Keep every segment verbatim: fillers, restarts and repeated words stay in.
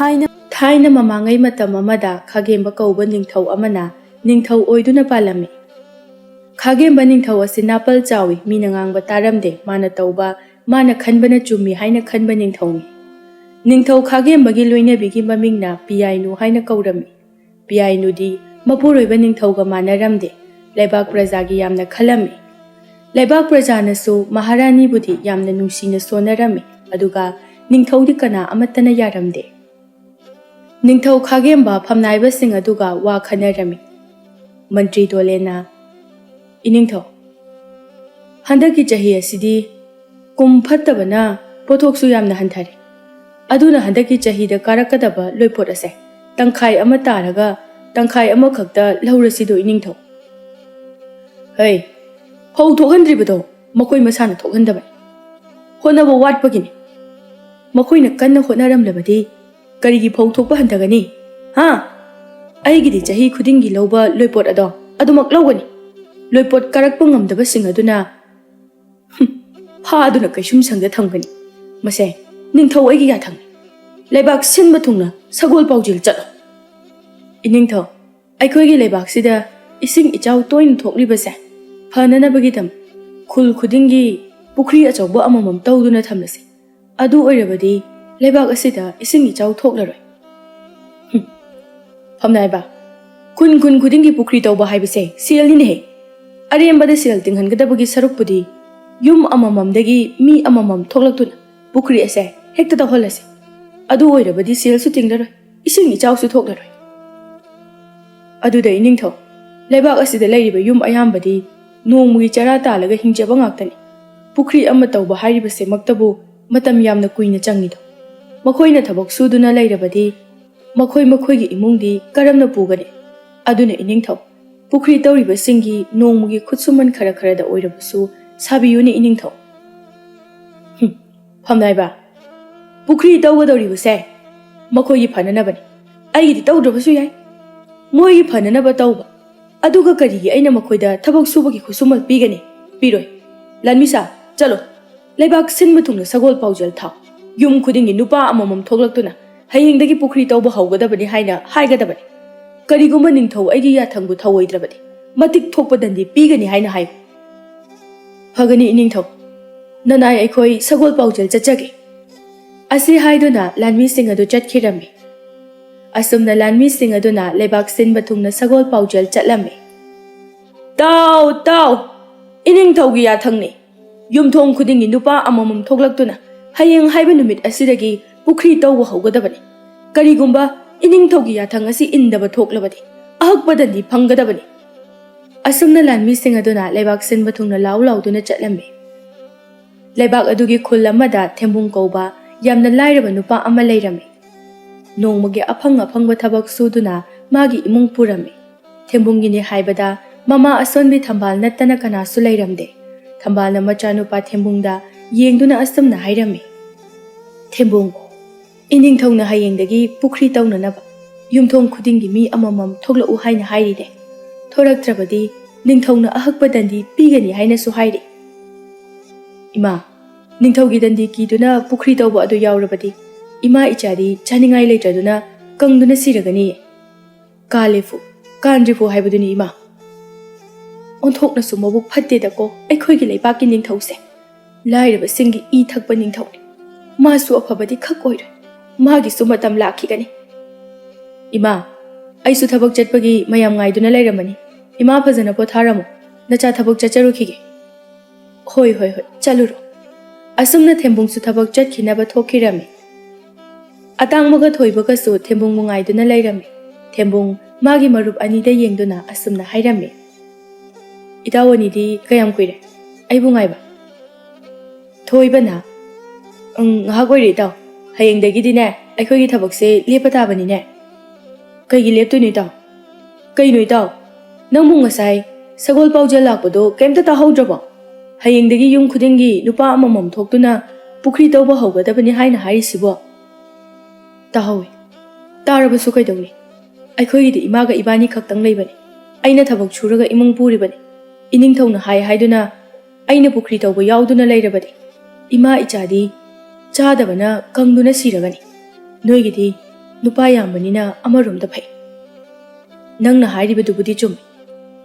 ꯊꯥꯏꯅ ꯊꯥꯏꯅ ꯃꯃꯥꯡꯉꯩ ꯃꯇꯝ ꯑꯃꯗ ꯈꯥꯒꯦꯝꯕ ꯀꯧꯕ ꯅꯤꯡꯊꯧ ꯑꯃꯅ ꯅꯤꯡꯊꯧ ꯑꯣꯏꯗꯨꯅ ꯄꯥꯜꯂꯝꯃꯤ꯫ ꯈꯥꯒꯦꯝꯕ ꯅꯤꯡꯊꯧ ꯑꯁꯤ ꯅꯥꯄꯜ ꯆꯥꯎꯏ, ꯃꯤꯅ ꯉꯥꯡꯕ ꯇꯥꯔꯝꯗꯦ, ꯃꯥꯅ ꯇꯧꯕ, ꯃꯥꯅ ꯈꯟꯕꯅ ꯆꯨꯝꯃꯤ ꯍꯥꯏꯅ ꯈꯟꯕ ꯅꯤꯡꯊꯧꯅꯤ꯫ ꯅꯤꯡꯊꯧ ꯈꯥꯒꯦꯝꯕꯒꯤ ꯂꯣꯏꯅꯕꯤꯒꯤ ꯃꯃꯤꯡꯅ ꯄꯤꯌꯥꯏꯅꯨ ꯍꯥꯏꯅ ꯀꯧꯔꯝꯃꯤ꯫ ꯄꯤꯌꯥꯏꯅꯨꯗꯤ ꯃꯄꯨꯔꯣꯏꯕ ꯅꯤꯡꯊꯧꯒ ꯃꯥꯟꯅꯔꯝꯗꯦ꯫ ꯂꯩꯕꯥꯛ ꯄ꯭ꯔꯖꯥꯒꯤ ꯌꯥꯝꯅ ꯈꯜꯂꯝꯃꯤ꯫ ꯂꯩꯕꯥꯛ ꯄ꯭ꯔꯖꯥꯅꯁꯨ ꯃꯍꯥꯔꯥꯅꯤꯕꯨꯗꯤ ꯌꯥꯝꯅ ꯅꯨꯡꯁꯤꯅ ꯁꯣꯟꯅꯔꯝꯃꯤ, ꯑꯗꯨꯒ ꯅꯤꯡꯊꯧꯗꯤ ꯀꯅꯥ ꯑꯃꯠꯇꯅ ꯌꯥꯔꯝꯗꯦ꯫ ꯅꯤꯡꯊꯧ ꯈꯥꯒꯦꯝꯕ ꯐꯝꯅꯥꯏꯕꯁꯤꯡ ꯑꯗꯨꯒ ꯋꯥ ꯈꯟꯅꯔꯝꯃꯤ꯫ ꯃꯟꯇ꯭ꯔꯤ ꯗꯣꯂꯦꯟꯅ, "ꯏꯅꯤꯡꯊꯧ, ꯍꯟꯗꯛꯀꯤ ꯆꯍꯤ ꯑꯁꯤꯗꯤ ꯀꯨꯝ ꯐꯠꯇꯕꯅ ꯄꯣꯠꯊꯣꯛꯁꯨ ꯌꯥꯝꯅ ꯍꯟꯊꯔꯦ꯫ ꯑꯗꯨꯅ ꯍꯟꯗꯛꯀꯤ ꯆꯍꯤꯗ ꯀꯥꯔꯛꯀꯗꯕ ꯂꯣꯏꯄꯣꯠ ꯑꯁꯦ ꯇꯪꯈꯥꯏ ꯑꯃ ꯇꯥꯔꯒ ꯇꯪꯈꯥꯏ ꯑꯃꯈꯛꯇ ꯂꯧꯔꯁꯤꯗꯣ ꯏꯅꯤꯡꯊꯧ?" "ꯍꯩ, ꯐꯧ ꯊꯣꯛꯍꯟꯗ꯭ꯔꯤꯕꯗꯣ ꯃꯈꯣꯏ ꯃꯁꯥꯅ ꯊꯣꯛꯍꯟꯗꯕꯅꯤ꯫ ꯍꯣꯠꯅꯕ ꯋꯥꯠꯄꯒꯤꯅꯤ꯫ ꯃꯈꯣꯏꯅ ꯀꯟꯅ ꯍꯣꯠꯅꯔꯝꯂꯕꯗꯤ ꯀꯔꯤꯒꯤ ꯐꯧ ꯊꯣꯛꯄ ꯍꯟꯊꯒꯅꯤ? ꯍꯥ? ꯑꯩꯒꯤꯗꯤ ꯆꯍꯤ ꯈꯨꯗꯤꯡꯒꯤ ꯂꯧꯕ ꯂꯣꯏꯄꯣꯠ ꯑꯗꯣ ꯑꯗꯨꯃꯛ ꯂꯧꯒꯅꯤ꯫ ꯂꯣꯏꯄꯣꯠ ꯀꯥꯔꯛꯄ ꯉꯝꯗꯕꯁꯤꯡ ꯑꯗꯨꯅ, ꯍꯨꯝ, ꯐꯥꯗꯨꯅ ꯀꯩꯁꯨꯝ ꯁꯪꯗ ꯊꯝꯒꯅꯤ꯫ ꯃꯁꯦ ꯅꯤꯡꯊꯧ ꯑꯩꯒꯤ ꯌꯥꯊꯪꯅꯤ꯫ ꯂꯩꯕꯥꯛ ꯁꯤꯟꯕ ꯊꯨꯡꯅ ꯁꯒꯣꯜ ꯄꯥꯎꯖꯦꯜ ꯆꯠꯂꯣ꯫" "ꯏꯅꯤꯡꯊꯧ, ꯑꯩꯈꯣꯏꯒꯤ ꯂꯩꯕꯥꯛꯁꯤꯗ ꯏꯁꯤꯡ ꯏꯆꯥꯎ ꯇꯣꯏꯅ ꯊꯣꯛꯂꯤꯕꯁꯦ ꯐꯅꯅꯕꯒꯤꯗꯃꯛ ꯈꯨꯜ ꯈꯨꯗꯤꯡꯒꯤ ꯄꯨꯈ꯭ꯔꯤ ꯑꯆꯧꯕ ꯑꯃꯃꯝ ꯇꯧꯗꯨꯅ ꯊꯝꯂꯁꯤ꯫ ꯑꯗꯨ ꯑꯣꯏꯔꯕꯗꯤ ꯂꯩꯕꯥꯛ ꯑꯁꯤꯗ ꯏꯁꯤꯡ ꯏꯆꯥꯎ ꯊꯣꯛꯂꯔꯣꯏ꯫" ꯍꯨꯝ꯫ ꯐꯝꯅꯥꯏꯕ, ꯈꯨꯟ ꯈꯨꯟ ꯈꯨꯗꯤꯡꯒꯤ ꯄꯨꯈ꯭ꯔꯤ ꯇꯧꯕ ꯍꯥꯏꯕꯁꯦ ꯁꯦꯜꯅꯤꯅꯦꯍꯦ꯫ ꯑꯔꯦꯝꯕꯗ ꯁꯦꯜ ꯇꯤꯡꯍꯟꯒꯗꯕꯒꯤ ꯁꯔꯨꯛꯄꯨꯗꯤ ꯌꯨꯝ ꯑꯃꯃꯝꯗꯒꯤ ꯃꯤ ꯑꯃꯃꯝ ꯊꯣꯛꯂꯛꯇꯨꯅ ꯄꯨꯈ꯭ꯔꯤ ꯑꯁꯦ ꯍꯦꯛꯇ ꯇꯧꯍꯜꯂꯁꯤ꯫ ꯑꯗꯨ ꯑꯣꯏꯔꯕꯗꯤ ꯁꯦꯜꯁꯨ ꯇꯤꯡꯂꯔꯣꯏ, ꯏꯁꯤꯡ ꯏꯆꯥꯎꯁꯨ ꯊꯣꯛꯂꯔꯣꯏ꯫ ꯑꯗꯨꯗ ꯏꯅꯤꯡꯊꯧ, ꯂꯩꯕꯥꯛ ꯑꯁꯤꯗ ꯂꯩꯔꯤꯕ ꯌꯨꯝ ꯑꯌꯥꯝꯕꯗꯤ ꯅꯣꯡꯃꯒꯤ ꯆꯔꯥ ꯇꯥꯜꯂꯒ ꯍꯤꯡꯖꯕ ꯉꯥꯛꯇꯅꯤ꯫ ꯄꯨꯈ꯭ꯔꯤ ꯑꯃ ꯇꯧꯕ ꯍꯥꯏꯔꯤꯕꯁꯤꯃꯛꯇꯕꯨ ꯃꯇꯝ ꯌꯥꯝꯅ ꯀꯨꯏꯅ ꯆꯪꯉꯤꯗꯣ꯫ ꯃꯈꯣꯏꯅ ꯊꯕꯛ ꯁꯨꯗꯨꯅ ꯂꯩꯔꯕꯗꯤ ꯃꯈꯣꯏ ꯃꯈꯣꯏꯒꯤ ꯏꯃꯨꯡꯗꯤ ꯀꯔꯝꯅ ꯄꯨꯒꯅꯤ? ꯑꯗꯨꯅ ꯏꯅꯤꯡꯊꯧ, ꯄꯨꯈ꯭ꯔꯤ ꯇꯧꯔꯤꯕꯁꯤꯡꯒꯤ ꯅꯣꯡꯃꯒꯤ ꯈꯨꯠꯁꯨꯃꯟ ꯈꯔ ꯈꯔꯗ ꯑꯣꯏꯔꯕꯁꯨ ꯁꯥꯕꯤꯌꯨꯅꯦ ꯏꯅꯤꯡꯊꯧ꯫ ꯍꯨꯝ, ꯐꯝꯅꯥꯏꯕ, ꯄꯨꯈ꯭ꯔꯤ ꯇꯧꯒꯗꯧꯔꯤꯕꯁꯦ ꯃꯈꯣꯏꯒꯤ ꯐꯅꯅꯕꯅꯤ꯫ ꯑꯩꯒꯤꯗꯤ ꯇꯧꯗ꯭ꯔꯕꯁꯨ ꯌꯥꯏ꯫ ꯃꯣꯏꯒꯤ ꯐꯅꯅꯕ ꯇꯧꯕ꯫ ꯑꯗꯨꯒ ꯀꯔꯤꯒꯤ ꯑꯩꯅ ꯃꯈꯣꯏꯗ ꯊꯕꯛ ꯁꯨꯕꯒꯤ ꯈꯨꯠꯁꯨꯃꯟ ꯄꯤꯒꯅꯤ? ꯄꯤꯔꯣꯏ꯫ ꯂꯥꯟꯃꯤꯁꯥ, ꯆꯠꯂꯣ꯫ ꯂꯩꯕꯥꯛ ꯁꯤꯟꯕ ꯊꯨꯡꯅ ꯁꯒꯣꯜ ꯄꯥꯎꯖꯦꯜ ꯊꯥꯎ꯫ ꯌꯨꯝ ꯈꯨꯗꯤꯡꯒꯤ ꯅꯨꯄꯥ ꯑꯃꯃꯝ ꯊꯣꯛꯂꯛꯇꯨꯅ ꯍꯌꯦꯡꯗꯒꯤ ꯄꯨꯈ꯭ꯔꯤ ꯇꯧꯕ ꯍꯧꯒꯗꯕꯅꯤ ꯍꯥꯏꯅ ꯍꯥꯏꯒꯗꯕꯅꯤ꯫ ꯀꯔꯤꯒꯨꯝꯕ ꯅꯤꯡꯊꯧ ꯑꯩꯒꯤ ꯌꯥꯊꯪꯕꯨ ꯊꯧꯑꯣꯏꯗ꯭ꯔꯕꯗꯤ ꯃꯇꯤꯛ ꯊꯣꯛꯄ ꯗꯟꯗꯤ ꯄꯤꯒꯅꯤ ꯍꯥꯏꯅ ꯍꯥꯏꯌꯨ꯫ ꯐꯒꯅꯤ ꯏꯅꯤꯡꯊꯧ, ꯅꯅꯥꯏ ꯑꯩꯈꯣꯏ ꯁꯒꯣꯜ ꯄꯥꯎꯖꯦꯜ ꯆꯠꯆꯒꯦ꯫ ꯑꯁꯤ ꯍꯥꯏꯗꯨꯅ ꯂꯥꯟꯃꯤꯁꯤꯡ ꯑꯗꯨ ꯆꯠꯈꯤꯔꯝꯃꯤ꯫ ꯑꯁꯨꯝꯅ ꯂꯥꯟꯃꯤꯁꯤꯡ ꯑꯗꯨꯅ ꯂꯩꯕꯥꯛ ꯁꯤꯟꯕ ꯊꯨꯡꯅ ꯁꯒꯣꯜ ꯄꯥꯎꯖꯦꯜ ꯆꯠꯂꯝꯃꯤ꯫ ꯇꯥꯎ, ꯇꯥꯎ! ꯏꯅꯤꯡꯊꯧꯒꯤ ꯌꯥꯊꯪꯅꯤ꯫ ꯌꯨꯝꯊꯣꯡ ꯈꯨꯗꯤꯡꯒꯤ ꯅꯨꯄꯥ ꯑꯃꯃꯝ ꯊꯣꯛꯂꯛꯇꯨꯅ ꯍꯌꯦꯡ ꯍꯥꯏꯕ ꯅꯨꯃꯤꯠ ꯑꯁꯤꯗꯒꯤ ꯄꯨꯈ꯭ꯔꯤ ꯇꯧꯕ ꯍꯧꯒꯗꯕꯅꯤ꯫ ꯀꯔꯤꯒꯨꯝꯕ ꯏꯅꯤꯡꯊꯧꯒꯤ ꯌꯥꯊꯪ ꯑꯁꯤ ꯏꯟꯗꯕ ꯊꯣꯛꯂꯕꯗꯤ ꯑꯍꯛꯄ ꯗꯟꯗꯤ ꯐꯪꯒꯗꯕꯅꯤ꯫ ꯑꯁꯨꯝꯅ ꯂꯥꯟꯃꯤꯁꯤꯡ ꯑꯗꯨꯅ ꯂꯩꯕꯥꯛ ꯁꯤꯟꯕ ꯊꯨꯡꯅ ꯂꯥꯎ ꯂꯥꯎꯗꯨꯅ ꯆꯠꯂꯝꯃꯤ꯫ ꯂꯩꯕꯥꯛ ꯑꯗꯨꯒꯤ ꯈꯨꯜ ꯑꯃꯗ ꯊꯦꯝꯕꯨꯡ ꯀꯧꯕ ꯌꯥꯝꯅ ꯂꯥꯏꯔꯕ ꯅꯨꯄꯥ ꯑꯃ ꯂꯩꯔꯝꯃꯤ꯫ ꯅꯣꯡꯃꯒꯤ ꯑꯐꯪ ꯑꯐꯪꯕ ꯊꯕꯛ ꯁꯨꯗꯨꯅ ꯃꯥꯒꯤ ꯏꯃꯨꯡ ꯄꯨꯔꯝꯃꯤ꯫ ꯊꯦꯝꯕꯨꯡꯒꯤꯅꯤ ꯍꯥꯏꯕꯗ ꯃꯃꯥ ꯑꯁꯣꯟꯕꯤ ꯊꯝꯕꯥꯜ ꯅꯠꯇꯅ ꯀꯅꯥꯁꯨ ꯂꯩꯔꯝꯗꯦ꯫ ꯊꯝꯕꯥꯜꯅ ꯃꯆꯥꯅꯨꯄꯥ ꯊꯦꯝꯕꯨꯡꯗ ꯌꯦꯡꯗꯨꯅ ꯑꯁꯨꯝꯅ ꯍꯥꯏꯔꯝꯃꯤ, "ꯊꯦꯝꯕꯨꯡ, ꯏꯅꯤꯡꯊꯧꯅ ꯍꯌꯦꯡꯗꯒꯤ ꯄꯨꯈ꯭ꯔꯤ ꯇꯧꯅꯅꯕ ꯌꯨꯝꯊꯣꯡ ꯈꯨꯗꯤꯡꯒꯤ ꯃꯤ ꯑꯃꯃꯝ ꯊꯣꯛꯂꯛꯎ ꯍꯥꯏꯅ ꯍꯥꯏꯔꯤꯅꯦ꯫ ꯊꯣꯔꯛꯇ꯭ꯔꯕꯗꯤ ꯅꯤꯡꯊꯧꯅ ꯑꯍꯛꯄ ꯗꯟꯗꯤ ꯄꯤꯒꯅꯤ ꯍꯥꯏꯅꯁꯨ ꯍꯥꯏꯔꯤ꯫" "ꯏꯃꯥ, ꯅꯤꯡꯊꯧꯒꯤ ꯗꯟꯗꯤ ꯀꯤꯗꯨꯅ ꯄꯨꯈ꯭ꯔꯤ ꯇꯧꯕ ꯑꯗꯨ ꯌꯥꯎꯔꯕꯗꯤ ꯏꯃꯥ ꯏꯆꯥꯗꯤ ꯆꯥꯅꯤꯡꯉꯥꯏ ꯂꯩꯇ꯭ꯔꯗꯨꯅ ꯀꯪꯗꯨꯅ ꯁꯤꯔꯒꯅꯤ꯫ ꯀꯥꯂꯦꯐꯨ, ꯀꯥꯟꯗ꯭ꯔꯤꯐꯨ ꯍꯥꯏꯕꯗꯨꯅꯤ ꯏꯃꯥ꯫ ꯑꯣꯟꯊꯣꯛꯅꯁꯨ ꯃꯕꯨꯛ ꯐꯠꯇꯦꯗꯀꯣ ꯑꯩꯈꯣꯏꯒꯤ ꯂꯩꯕꯥꯛꯀꯤ ꯅꯤꯡꯊꯧꯁꯦ꯫ ꯂꯥꯏꯔꯕꯁꯤꯡꯒꯤ ꯏ ꯊꯛꯄ ꯅꯤꯡꯊꯧꯅꯤ꯫ ꯃꯥꯁꯨ ꯑꯐꯕꯗꯤ ꯈꯛ ꯑꯣꯏꯔꯣꯏ꯫ ꯃꯥꯒꯤꯁꯨ ꯃꯇꯝ ꯂꯥꯛꯈꯤꯒꯅꯤ꯫" "ꯏꯃꯥ, ꯑꯩꯁꯨ ꯊꯕꯛ ꯆꯠꯄꯒꯤ ꯃꯌꯥꯝ ꯉꯥꯏꯗꯨꯅ ꯂꯩꯔꯝꯃꯅꯤ꯫ ꯏꯃꯥ ꯐꯖꯅ ꯄꯣꯊꯥꯔꯝꯃꯨ꯫ ꯅꯆꯥ ꯊꯕꯛ ꯆꯠꯆꯔꯨꯈꯤꯒꯦ꯫" "ꯍꯣꯏ, ꯍꯣꯏ, ꯍꯣꯏ, ꯆꯠꯂꯨꯔꯣ꯫" ꯑꯁꯨꯝꯅ ꯊꯦꯝꯕꯨꯡꯁꯨ ꯊꯕꯛ ꯆꯠꯈꯤꯅꯕ ꯊꯣꯛꯈꯤꯔꯝꯃꯤ꯫ ꯑꯇꯥꯡꯕꯒ ꯊꯣꯏꯕꯒꯁꯨ ꯊꯦꯝꯕꯨꯡꯕꯨ ꯉꯥꯏꯗꯨꯅ ꯂꯩꯔꯝꯃꯤ꯫ ꯊꯦꯝꯕꯨꯡ ꯃꯥꯒꯤ ꯃꯔꯨꯞ ꯑꯅꯤꯗ ꯌꯦꯡꯗꯨꯅ ꯑꯁꯨꯝꯅ ꯍꯥꯏꯔꯝꯃꯤ, "ꯏꯇꯥꯎ ꯑꯅꯤꯗꯤ ꯀꯌꯥꯝ ꯀꯨꯏꯔꯦ ꯑꯩꯕꯨ ꯉꯥꯏꯕ?" ꯊꯣꯏꯕꯅ, "ꯎꯝ, ꯉꯥꯏꯍꯥꯛ ꯑꯣꯏꯔꯦ ꯏꯇꯥꯎ꯫ ꯍꯌꯦꯡꯗꯒꯤꯗꯤꯅꯦ ꯑꯩꯈꯣꯏꯒꯤ ꯊꯕꯛꯁꯦ ꯂꯦꯞꯄ ꯇꯥꯕꯅꯤꯅꯦ꯫" "ꯀꯩꯒꯤ ꯂꯦꯞꯇꯣꯏꯅꯣ ꯏꯇꯥꯎ?" "ꯀꯩꯅꯣ ꯏꯇꯥꯎ, ꯅꯪꯕꯨ ꯉꯁꯥꯏ ꯁꯒꯣꯜ ꯄꯥꯎꯖꯦꯜ ꯂꯥꯛꯄꯗꯣ ꯀꯩꯝꯇ ꯇꯥꯍꯧꯗ꯭ꯔꯕꯣ? ꯍꯌꯦꯡꯗꯒꯤ ꯌꯨꯝ ꯈꯨꯗꯤꯡꯒꯤ ꯅꯨꯄꯥ ꯑꯃꯃꯝ ꯊꯣꯛꯇꯨꯅ ꯄꯨꯈ꯭ꯔꯤ ꯇꯧꯕ ꯍꯧꯒꯗꯕꯅꯤ ꯍꯥꯏꯅ ꯍꯥꯏꯔꯤꯁꯤꯕꯣ?" "ꯇꯥꯍꯧꯋꯤ꯫ ꯇꯥꯔꯕꯁꯨ ꯀꯩꯗꯧꯅꯤ? ꯑꯩꯈꯣꯏꯒꯤꯗꯤ ꯏꯃꯥꯒ ꯏꯕꯥꯅꯤ ꯈꯛꯇꯪ ꯂꯩꯕꯅꯤ꯫ ꯑꯩꯅ ꯊꯕꯛ ꯁꯨꯔꯒ ꯏꯃꯨꯡ ꯄꯨꯔꯤꯕꯅꯤ꯫ ꯏꯅꯤꯡꯊꯧꯅ ꯍꯥꯏ ꯍꯥꯏꯗꯨꯅ ꯑꯩꯅ ꯄꯨꯈ꯭ꯔꯤ ꯇꯧꯕ ꯌꯥꯎꯗꯨꯅ ꯂꯩꯔꯕꯗꯤ ꯏꯃꯥ ꯏꯆꯥꯗꯤ ꯆꯥꯗꯕꯅ ꯀꯪꯗꯨꯅ ꯁꯤꯔꯒꯅꯤ꯫" ꯅꯣꯏꯒꯤꯗꯤ ꯅꯨꯄꯥ ꯌꯥꯝꯕꯅꯤꯅ ꯑꯃꯔꯣꯝꯗ ꯐꯩ꯫ ꯅꯪꯅ ꯍꯥꯏꯔꯤꯕꯗꯨꯕꯨꯗꯤ ꯆꯨꯝꯃꯤ꯫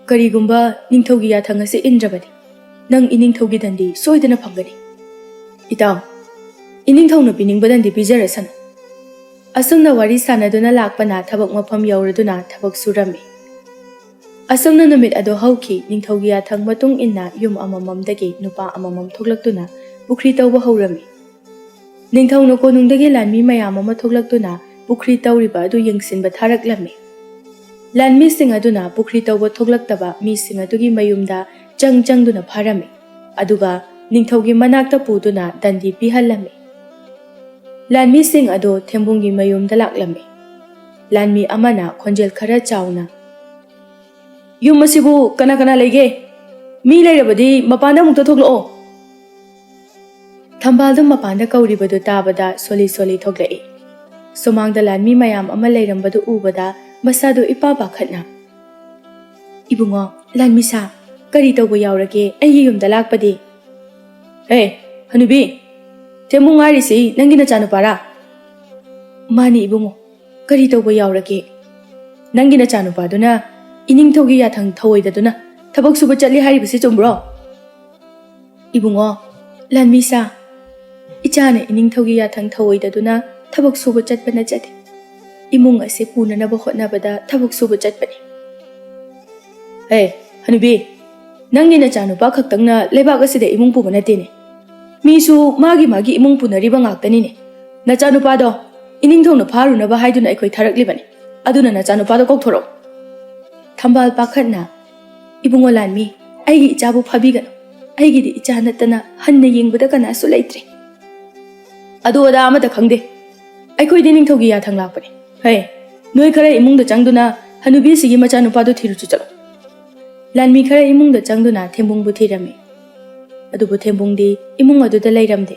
ꯀꯔꯤꯒꯨꯝꯕ ꯅꯤꯡꯊꯧꯒꯤ ꯌꯥꯊꯪ ꯑꯁꯤ ꯏꯟꯗ꯭ꯔꯕꯗꯤ ꯅꯪ ꯏꯅꯤꯡꯊꯧꯒꯤ ꯗꯟꯗꯤ ꯁꯣꯏꯗꯅ ꯐꯪꯒꯅꯤ꯫ ꯏꯇꯥꯎ, ꯏꯅꯤꯡꯊꯧꯅ ꯄꯤꯅꯤꯡꯕ ꯗꯟꯗꯤ ꯄꯤꯖꯔꯁꯅꯨ꯫ ꯑꯁꯨꯝꯅ ꯋꯥꯔꯤ ꯁꯥꯟꯅꯗꯨꯅ ꯂꯥꯛꯄꯅ ꯊꯕꯛ ꯃꯐꯝ ꯌꯧꯔꯗꯨꯅ ꯊꯕꯛ ꯁꯨꯔꯝꯃꯤ꯫ ꯑꯁꯨꯝꯅ ꯅꯨꯃꯤꯠ ꯑꯗꯨ ꯍꯧꯈꯤ꯫ ꯅꯤꯡꯊꯧꯒꯤ ꯌꯥꯊꯪ ꯃꯇꯨꯡ ꯏꯟꯅ ꯌꯨꯝ ꯑꯃꯃꯝꯗꯒꯤ ꯅꯨꯄꯥ ꯑꯃꯃꯝ ꯊꯣꯛꯂꯛꯇꯨꯅ ꯄꯨꯈ꯭ꯔꯤ ꯇꯧꯕ ꯍꯧꯔꯝꯃꯤ꯫ ꯅꯤꯡꯊꯧꯅ ꯀꯣꯅꯨꯡꯗꯒꯤ ꯂꯥꯟꯃꯤ ꯃꯌꯥꯝ ꯑꯃ ꯊꯣꯛꯂꯛꯇꯨꯅ ꯄꯨꯈ꯭ꯔꯤ ꯇꯧꯔꯤꯕ ꯑꯗꯨ ꯌꯦꯡꯁꯤꯟꯕ ꯊꯥꯔꯛꯂꯝꯃꯤ꯫ ꯂꯥꯟꯃꯤꯁꯤꯡ ꯑꯗꯨꯅ ꯄꯨꯈ꯭ꯔꯤ ꯇꯧꯕ ꯊꯣꯛꯂꯛꯇꯕ ꯃꯤꯁꯤꯡ ꯑꯗꯨꯒꯤ ꯃꯌꯨꯝꯗ ꯆꯪ ꯆꯪꯗꯨꯅ ꯐꯥꯔꯝꯃꯤ꯫ ꯑꯗꯨꯒ ꯅꯤꯡꯊꯧꯒꯤ ꯃꯅꯥꯛꯇ ꯄꯨꯗꯨꯅ ꯗꯟꯗꯤ ꯄꯤꯍꯜꯂꯝꯃꯤ꯫ ꯂꯥꯟꯃꯤꯁꯤꯡ ꯑꯗꯨ ꯊꯦꯝꯕꯨꯡꯒꯤ ꯃꯌꯨꯝꯗ ꯂꯥꯛꯂꯝꯃꯤ꯫ ꯂꯥꯟꯃꯤ ꯑꯃꯅ ꯈꯣꯟꯖꯦꯜ ꯈꯔ ꯆꯥꯎꯅ, "ꯌꯨꯝ ꯑꯁꯤꯕꯨ ꯀꯅꯥ ꯀꯅꯥ ꯂꯩꯒꯦ? ꯃꯤ ꯂꯩꯔꯕꯗꯤ ꯃꯄꯥꯟꯗ ꯑꯃꯨꯛꯇ ꯊꯣꯛꯂꯛꯑꯣ꯫" ꯊꯝꯕꯥꯜꯗꯨ ꯃꯄꯥꯟꯗ ꯀꯧꯔꯤꯕꯗꯨ ꯇꯥꯕꯗ ꯁꯣꯂꯤ ꯁꯣꯂꯤ ꯊꯣꯛꯂꯛꯏ꯫ ꯁꯨꯃꯥꯡꯗ ꯂꯥꯟꯃꯤ ꯃꯌꯥꯝ ꯑꯃ ꯂꯩꯔꯝꯕꯗꯨ ꯎꯕꯗ ꯃꯁꯥꯗꯨ ꯏꯄꯥ ꯄꯥꯈꯠꯅ, "ꯏꯕꯨꯡꯉꯣ, ꯂꯥꯟꯃꯤ ꯁꯥ, ꯀꯔꯤ ꯇꯧꯕ ꯌꯥꯎꯔꯒꯦ ꯑꯩꯒꯤ ꯌꯨꯝꯗ ꯂꯥꯛꯄꯗꯤ?" "ꯍꯦ, ꯍꯅꯨꯕꯤ, ꯊꯦꯝꯕꯨꯡ ꯍꯥꯏꯔꯤꯁꯤ ꯅꯪꯒꯤ ꯅꯆꯥꯅꯨꯄꯥꯔꯥ?" "ꯃꯥꯅꯤ ꯏꯕꯨꯡꯉꯣ, ꯀꯔꯤ ꯇꯧꯕ ꯌꯥꯎꯔꯒꯦ?" "ꯅꯪꯒꯤ ꯅꯆꯥꯅꯨꯄꯥꯗꯨꯅ ꯏꯅꯤꯡꯊꯧꯒꯤ ꯌꯥꯊꯪ ꯊꯧꯑꯣꯏꯗꯗꯨꯅ ꯊꯕꯛ ꯁꯨꯕ ꯆꯠꯂꯤ ꯍꯥꯏꯔꯤꯕꯁꯤ ꯆꯨꯝꯕ꯭ꯔꯣ?" "ꯏꯕꯨꯡꯉꯣ, ꯂꯥꯟꯃꯤ ꯁꯥ, ꯏꯆꯥꯅ ꯏꯅꯤꯡꯊꯧꯒꯤ ꯌꯥꯊꯪ ꯊꯧꯑꯣꯏꯗꯗꯨꯅ ꯊꯕꯛ ꯁꯨꯕ ꯆꯠꯄ ꯅꯠꯆꯗꯦ꯫ ꯏꯃꯨꯡ ꯑꯁꯤ ꯄꯨꯅꯅꯕ ꯍꯣꯠꯅꯕꯗ ꯊꯕꯛ ꯁꯨꯕ ꯆꯠꯄꯅꯤ꯫" "ꯍꯦ, ꯍꯅꯨꯕꯤ, ꯅꯪꯒꯤ ꯅꯆꯥꯅꯨꯄꯥ ꯈꯛꯇꯪꯅ ꯂꯩꯕꯥꯛ ꯑꯁꯤꯗ ꯏꯃꯨꯡ ꯄꯨꯕ ꯅꯠꯇꯦꯅꯦ꯫ ꯃꯤꯁꯨ ꯃꯥꯒꯤ ꯃꯥꯒꯤ ꯏꯃꯨꯡ ꯄꯨꯅꯔꯤꯕ ꯉꯥꯛꯇꯅꯤꯅꯦ꯫ ꯅꯆꯥꯅꯨꯄꯥꯗꯣ ꯏꯅꯤꯡꯊꯧꯅ ꯐꯥꯔꯨꯅꯕ ꯍꯥꯏꯗꯨꯅ ꯑꯩꯈꯣꯏ ꯊꯥꯔꯛꯂꯤꯕꯅꯤ꯫ ꯑꯗꯨꯅ ꯅꯆꯥꯅꯨꯄꯥꯗꯣ ꯀꯧꯊꯣꯔꯛꯎ꯫" ꯊꯝꯕꯥꯜ ꯄꯥꯈꯠꯅ, "ꯏꯕꯨꯡꯉꯣ ꯂꯥꯟꯃꯤ, ꯑꯩꯒꯤ ꯏꯆꯥꯕꯨ ꯐꯥꯕꯤꯒꯅꯨ꯫ ꯑꯩꯒꯤꯗꯤ ꯏꯆꯥ ꯅꯠꯇꯅ ꯍꯟꯅ ꯌꯦꯡꯕꯗ ꯀꯅꯥꯁꯨ ꯂꯩꯇ꯭ꯔꯦ꯫" "ꯑꯗꯨ ꯑꯗꯥ ꯑꯃꯠꯇ ꯈꯪꯗꯦ꯫ ꯑꯩꯈꯣꯏꯗꯤ ꯅꯤꯡꯊꯧꯒꯤ ꯌꯥꯊꯪ ꯂꯥꯛꯄꯅꯤ꯫ ꯍꯦ, ꯅꯣꯏ ꯈꯔ ꯏꯃꯨꯡꯗ ꯆꯪꯗꯨꯅ ꯍꯅꯨꯕꯤꯁꯤꯒꯤ ꯃꯆꯥꯅꯨꯄꯥꯗꯨ ꯊꯤꯔꯨꯆꯨ ꯆꯠꯂꯣ꯫" ꯂꯥꯟꯃꯤ ꯈꯔ ꯏꯃꯨꯡꯗ ꯆꯪꯗꯨꯅ ꯊꯦꯝꯕꯨꯡꯕꯨ ꯊꯤꯔꯝꯃꯤ꯫ ꯑꯗꯨꯕꯨ ꯊꯦꯝꯕꯨꯡꯗꯤ ꯏꯃꯨꯡ ꯑꯗꯨꯗ ꯂꯩꯔꯝꯗꯦ꯫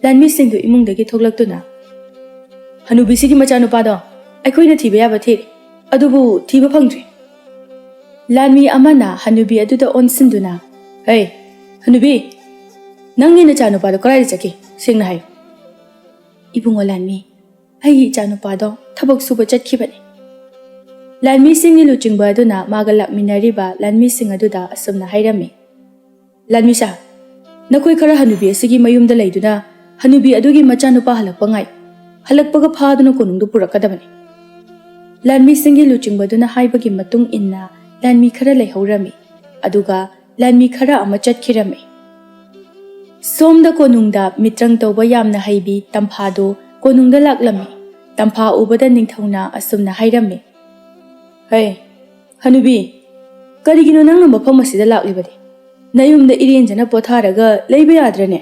ꯂꯥꯟꯃꯤꯁꯤꯡꯗꯨ ꯏꯃꯨꯡꯗꯒꯤ ꯊꯣꯛꯂꯛꯇꯨꯅ, "ꯍꯅꯨꯕꯤꯁꯤꯒꯤ ꯃꯆꯥꯅꯨꯄꯥꯗꯣ ꯑꯩꯈꯣꯏꯅ ꯊꯤꯕ ꯌꯥꯕ ꯊꯤꯔꯦ, ꯑꯗꯨꯕꯨ ꯊꯤꯕ ꯐꯪꯗ꯭ꯔꯤ꯫" ꯂꯥꯟꯃꯤ ꯑꯃꯅ ꯍꯅꯨꯕꯤ ꯑꯗꯨꯗ ꯑꯣꯟꯁꯤꯟꯗꯨꯅ, "ꯍꯦ, ꯍꯅꯨꯕꯤ, ꯅꯪꯒꯤ ꯅꯆꯥꯅꯨꯄꯥꯗꯣ ꯀꯗꯥꯏꯗ ꯆꯠꯈꯤ? ꯁꯦꯡꯅ ꯍꯥꯏꯌꯨ꯫" "ꯏꯕꯨꯡꯉꯣ ꯂꯥꯟꯃꯤ, ꯑꯩꯒꯤ ꯏꯆꯥꯅꯨꯄꯥꯗꯣ ꯊꯕꯛ ꯁꯨꯕ ꯆꯠꯈꯤꯕꯅꯤ꯫ ꯂꯥꯟꯃꯤꯁꯤꯡꯒꯤ ꯂꯨꯆꯤꯡꯕ ꯑꯗꯨꯅ ꯃꯥꯒ ꯂꯥꯛꯃꯤꯟꯅꯔꯤꯕ ꯂꯥꯟꯃꯤꯁꯤꯡ ꯑꯗꯨꯗ ꯑꯁꯨꯝꯅ ꯍꯥꯏꯔꯝꯃꯤ, "ꯂꯥꯟꯃꯤꯁꯥ, ꯅꯈꯣꯏ ꯈꯔ ꯍꯅꯨꯕꯤ ꯑꯁꯤꯒꯤ ꯃꯌꯨꯝꯗ ꯂꯩꯗꯨꯅ ꯍꯅꯨꯕꯤ ꯑꯗꯨꯒꯤ ꯃꯆꯥꯅꯨꯄꯥ ꯍꯜꯂꯛꯄ ꯉꯥꯏ꯫ ꯍꯜꯂꯛꯄꯒ ꯐꯥꯗꯨꯅ ꯀꯣꯅꯨꯡꯗ ꯄꯨꯔꯛꯀꯗꯕꯅꯤ꯫" ꯂꯥꯟꯃꯤꯁꯤꯡꯒꯤ ꯂꯨꯆꯤꯡꯕꯗꯨꯅ ꯍꯥꯏꯕꯒꯤ ꯃꯇꯨꯡ ꯏꯟꯅ ꯂꯥꯟꯃꯤ ꯈꯔ ꯂꯩꯍꯧꯔꯝꯃꯤ, ꯑꯗꯨꯒ ꯂꯥꯟꯃꯤ ꯈꯔ ꯑꯃ ꯆꯠꯈꯤꯔꯝꯃꯤ꯫ ꯁꯣꯝꯗ ꯀꯣꯅꯨꯡꯗ ꯃꯤꯇ꯭ꯔꯪ ꯇꯧꯕ ꯌꯥꯝꯅ ꯍꯩꯕꯤ ꯇꯝꯐꯥꯗꯨ ꯀꯣꯅꯨꯡꯗ ꯂꯥꯛꯂꯝꯃꯤ꯫ ꯇꯝꯐꯥ ꯎꯕꯗ ꯅꯤꯡꯊꯧꯅ ꯑꯁꯨꯝꯅ ꯍꯥꯏꯔꯝꯃꯤ, "ꯍꯦ, ꯍꯅꯨꯕꯤ, ꯀꯔꯤꯒꯤꯅꯣ ꯅꯪꯅ ꯃꯐꯝ ꯑꯁꯤꯗ ꯂꯥꯛꯂꯤꯕꯗꯤ? ꯅꯌꯨꯝꯗ ꯏꯔꯦꯟꯖꯅ ꯄꯣꯊꯥꯔꯒ ꯂꯩꯕ ꯌꯥꯗ꯭ꯔꯅꯦ?"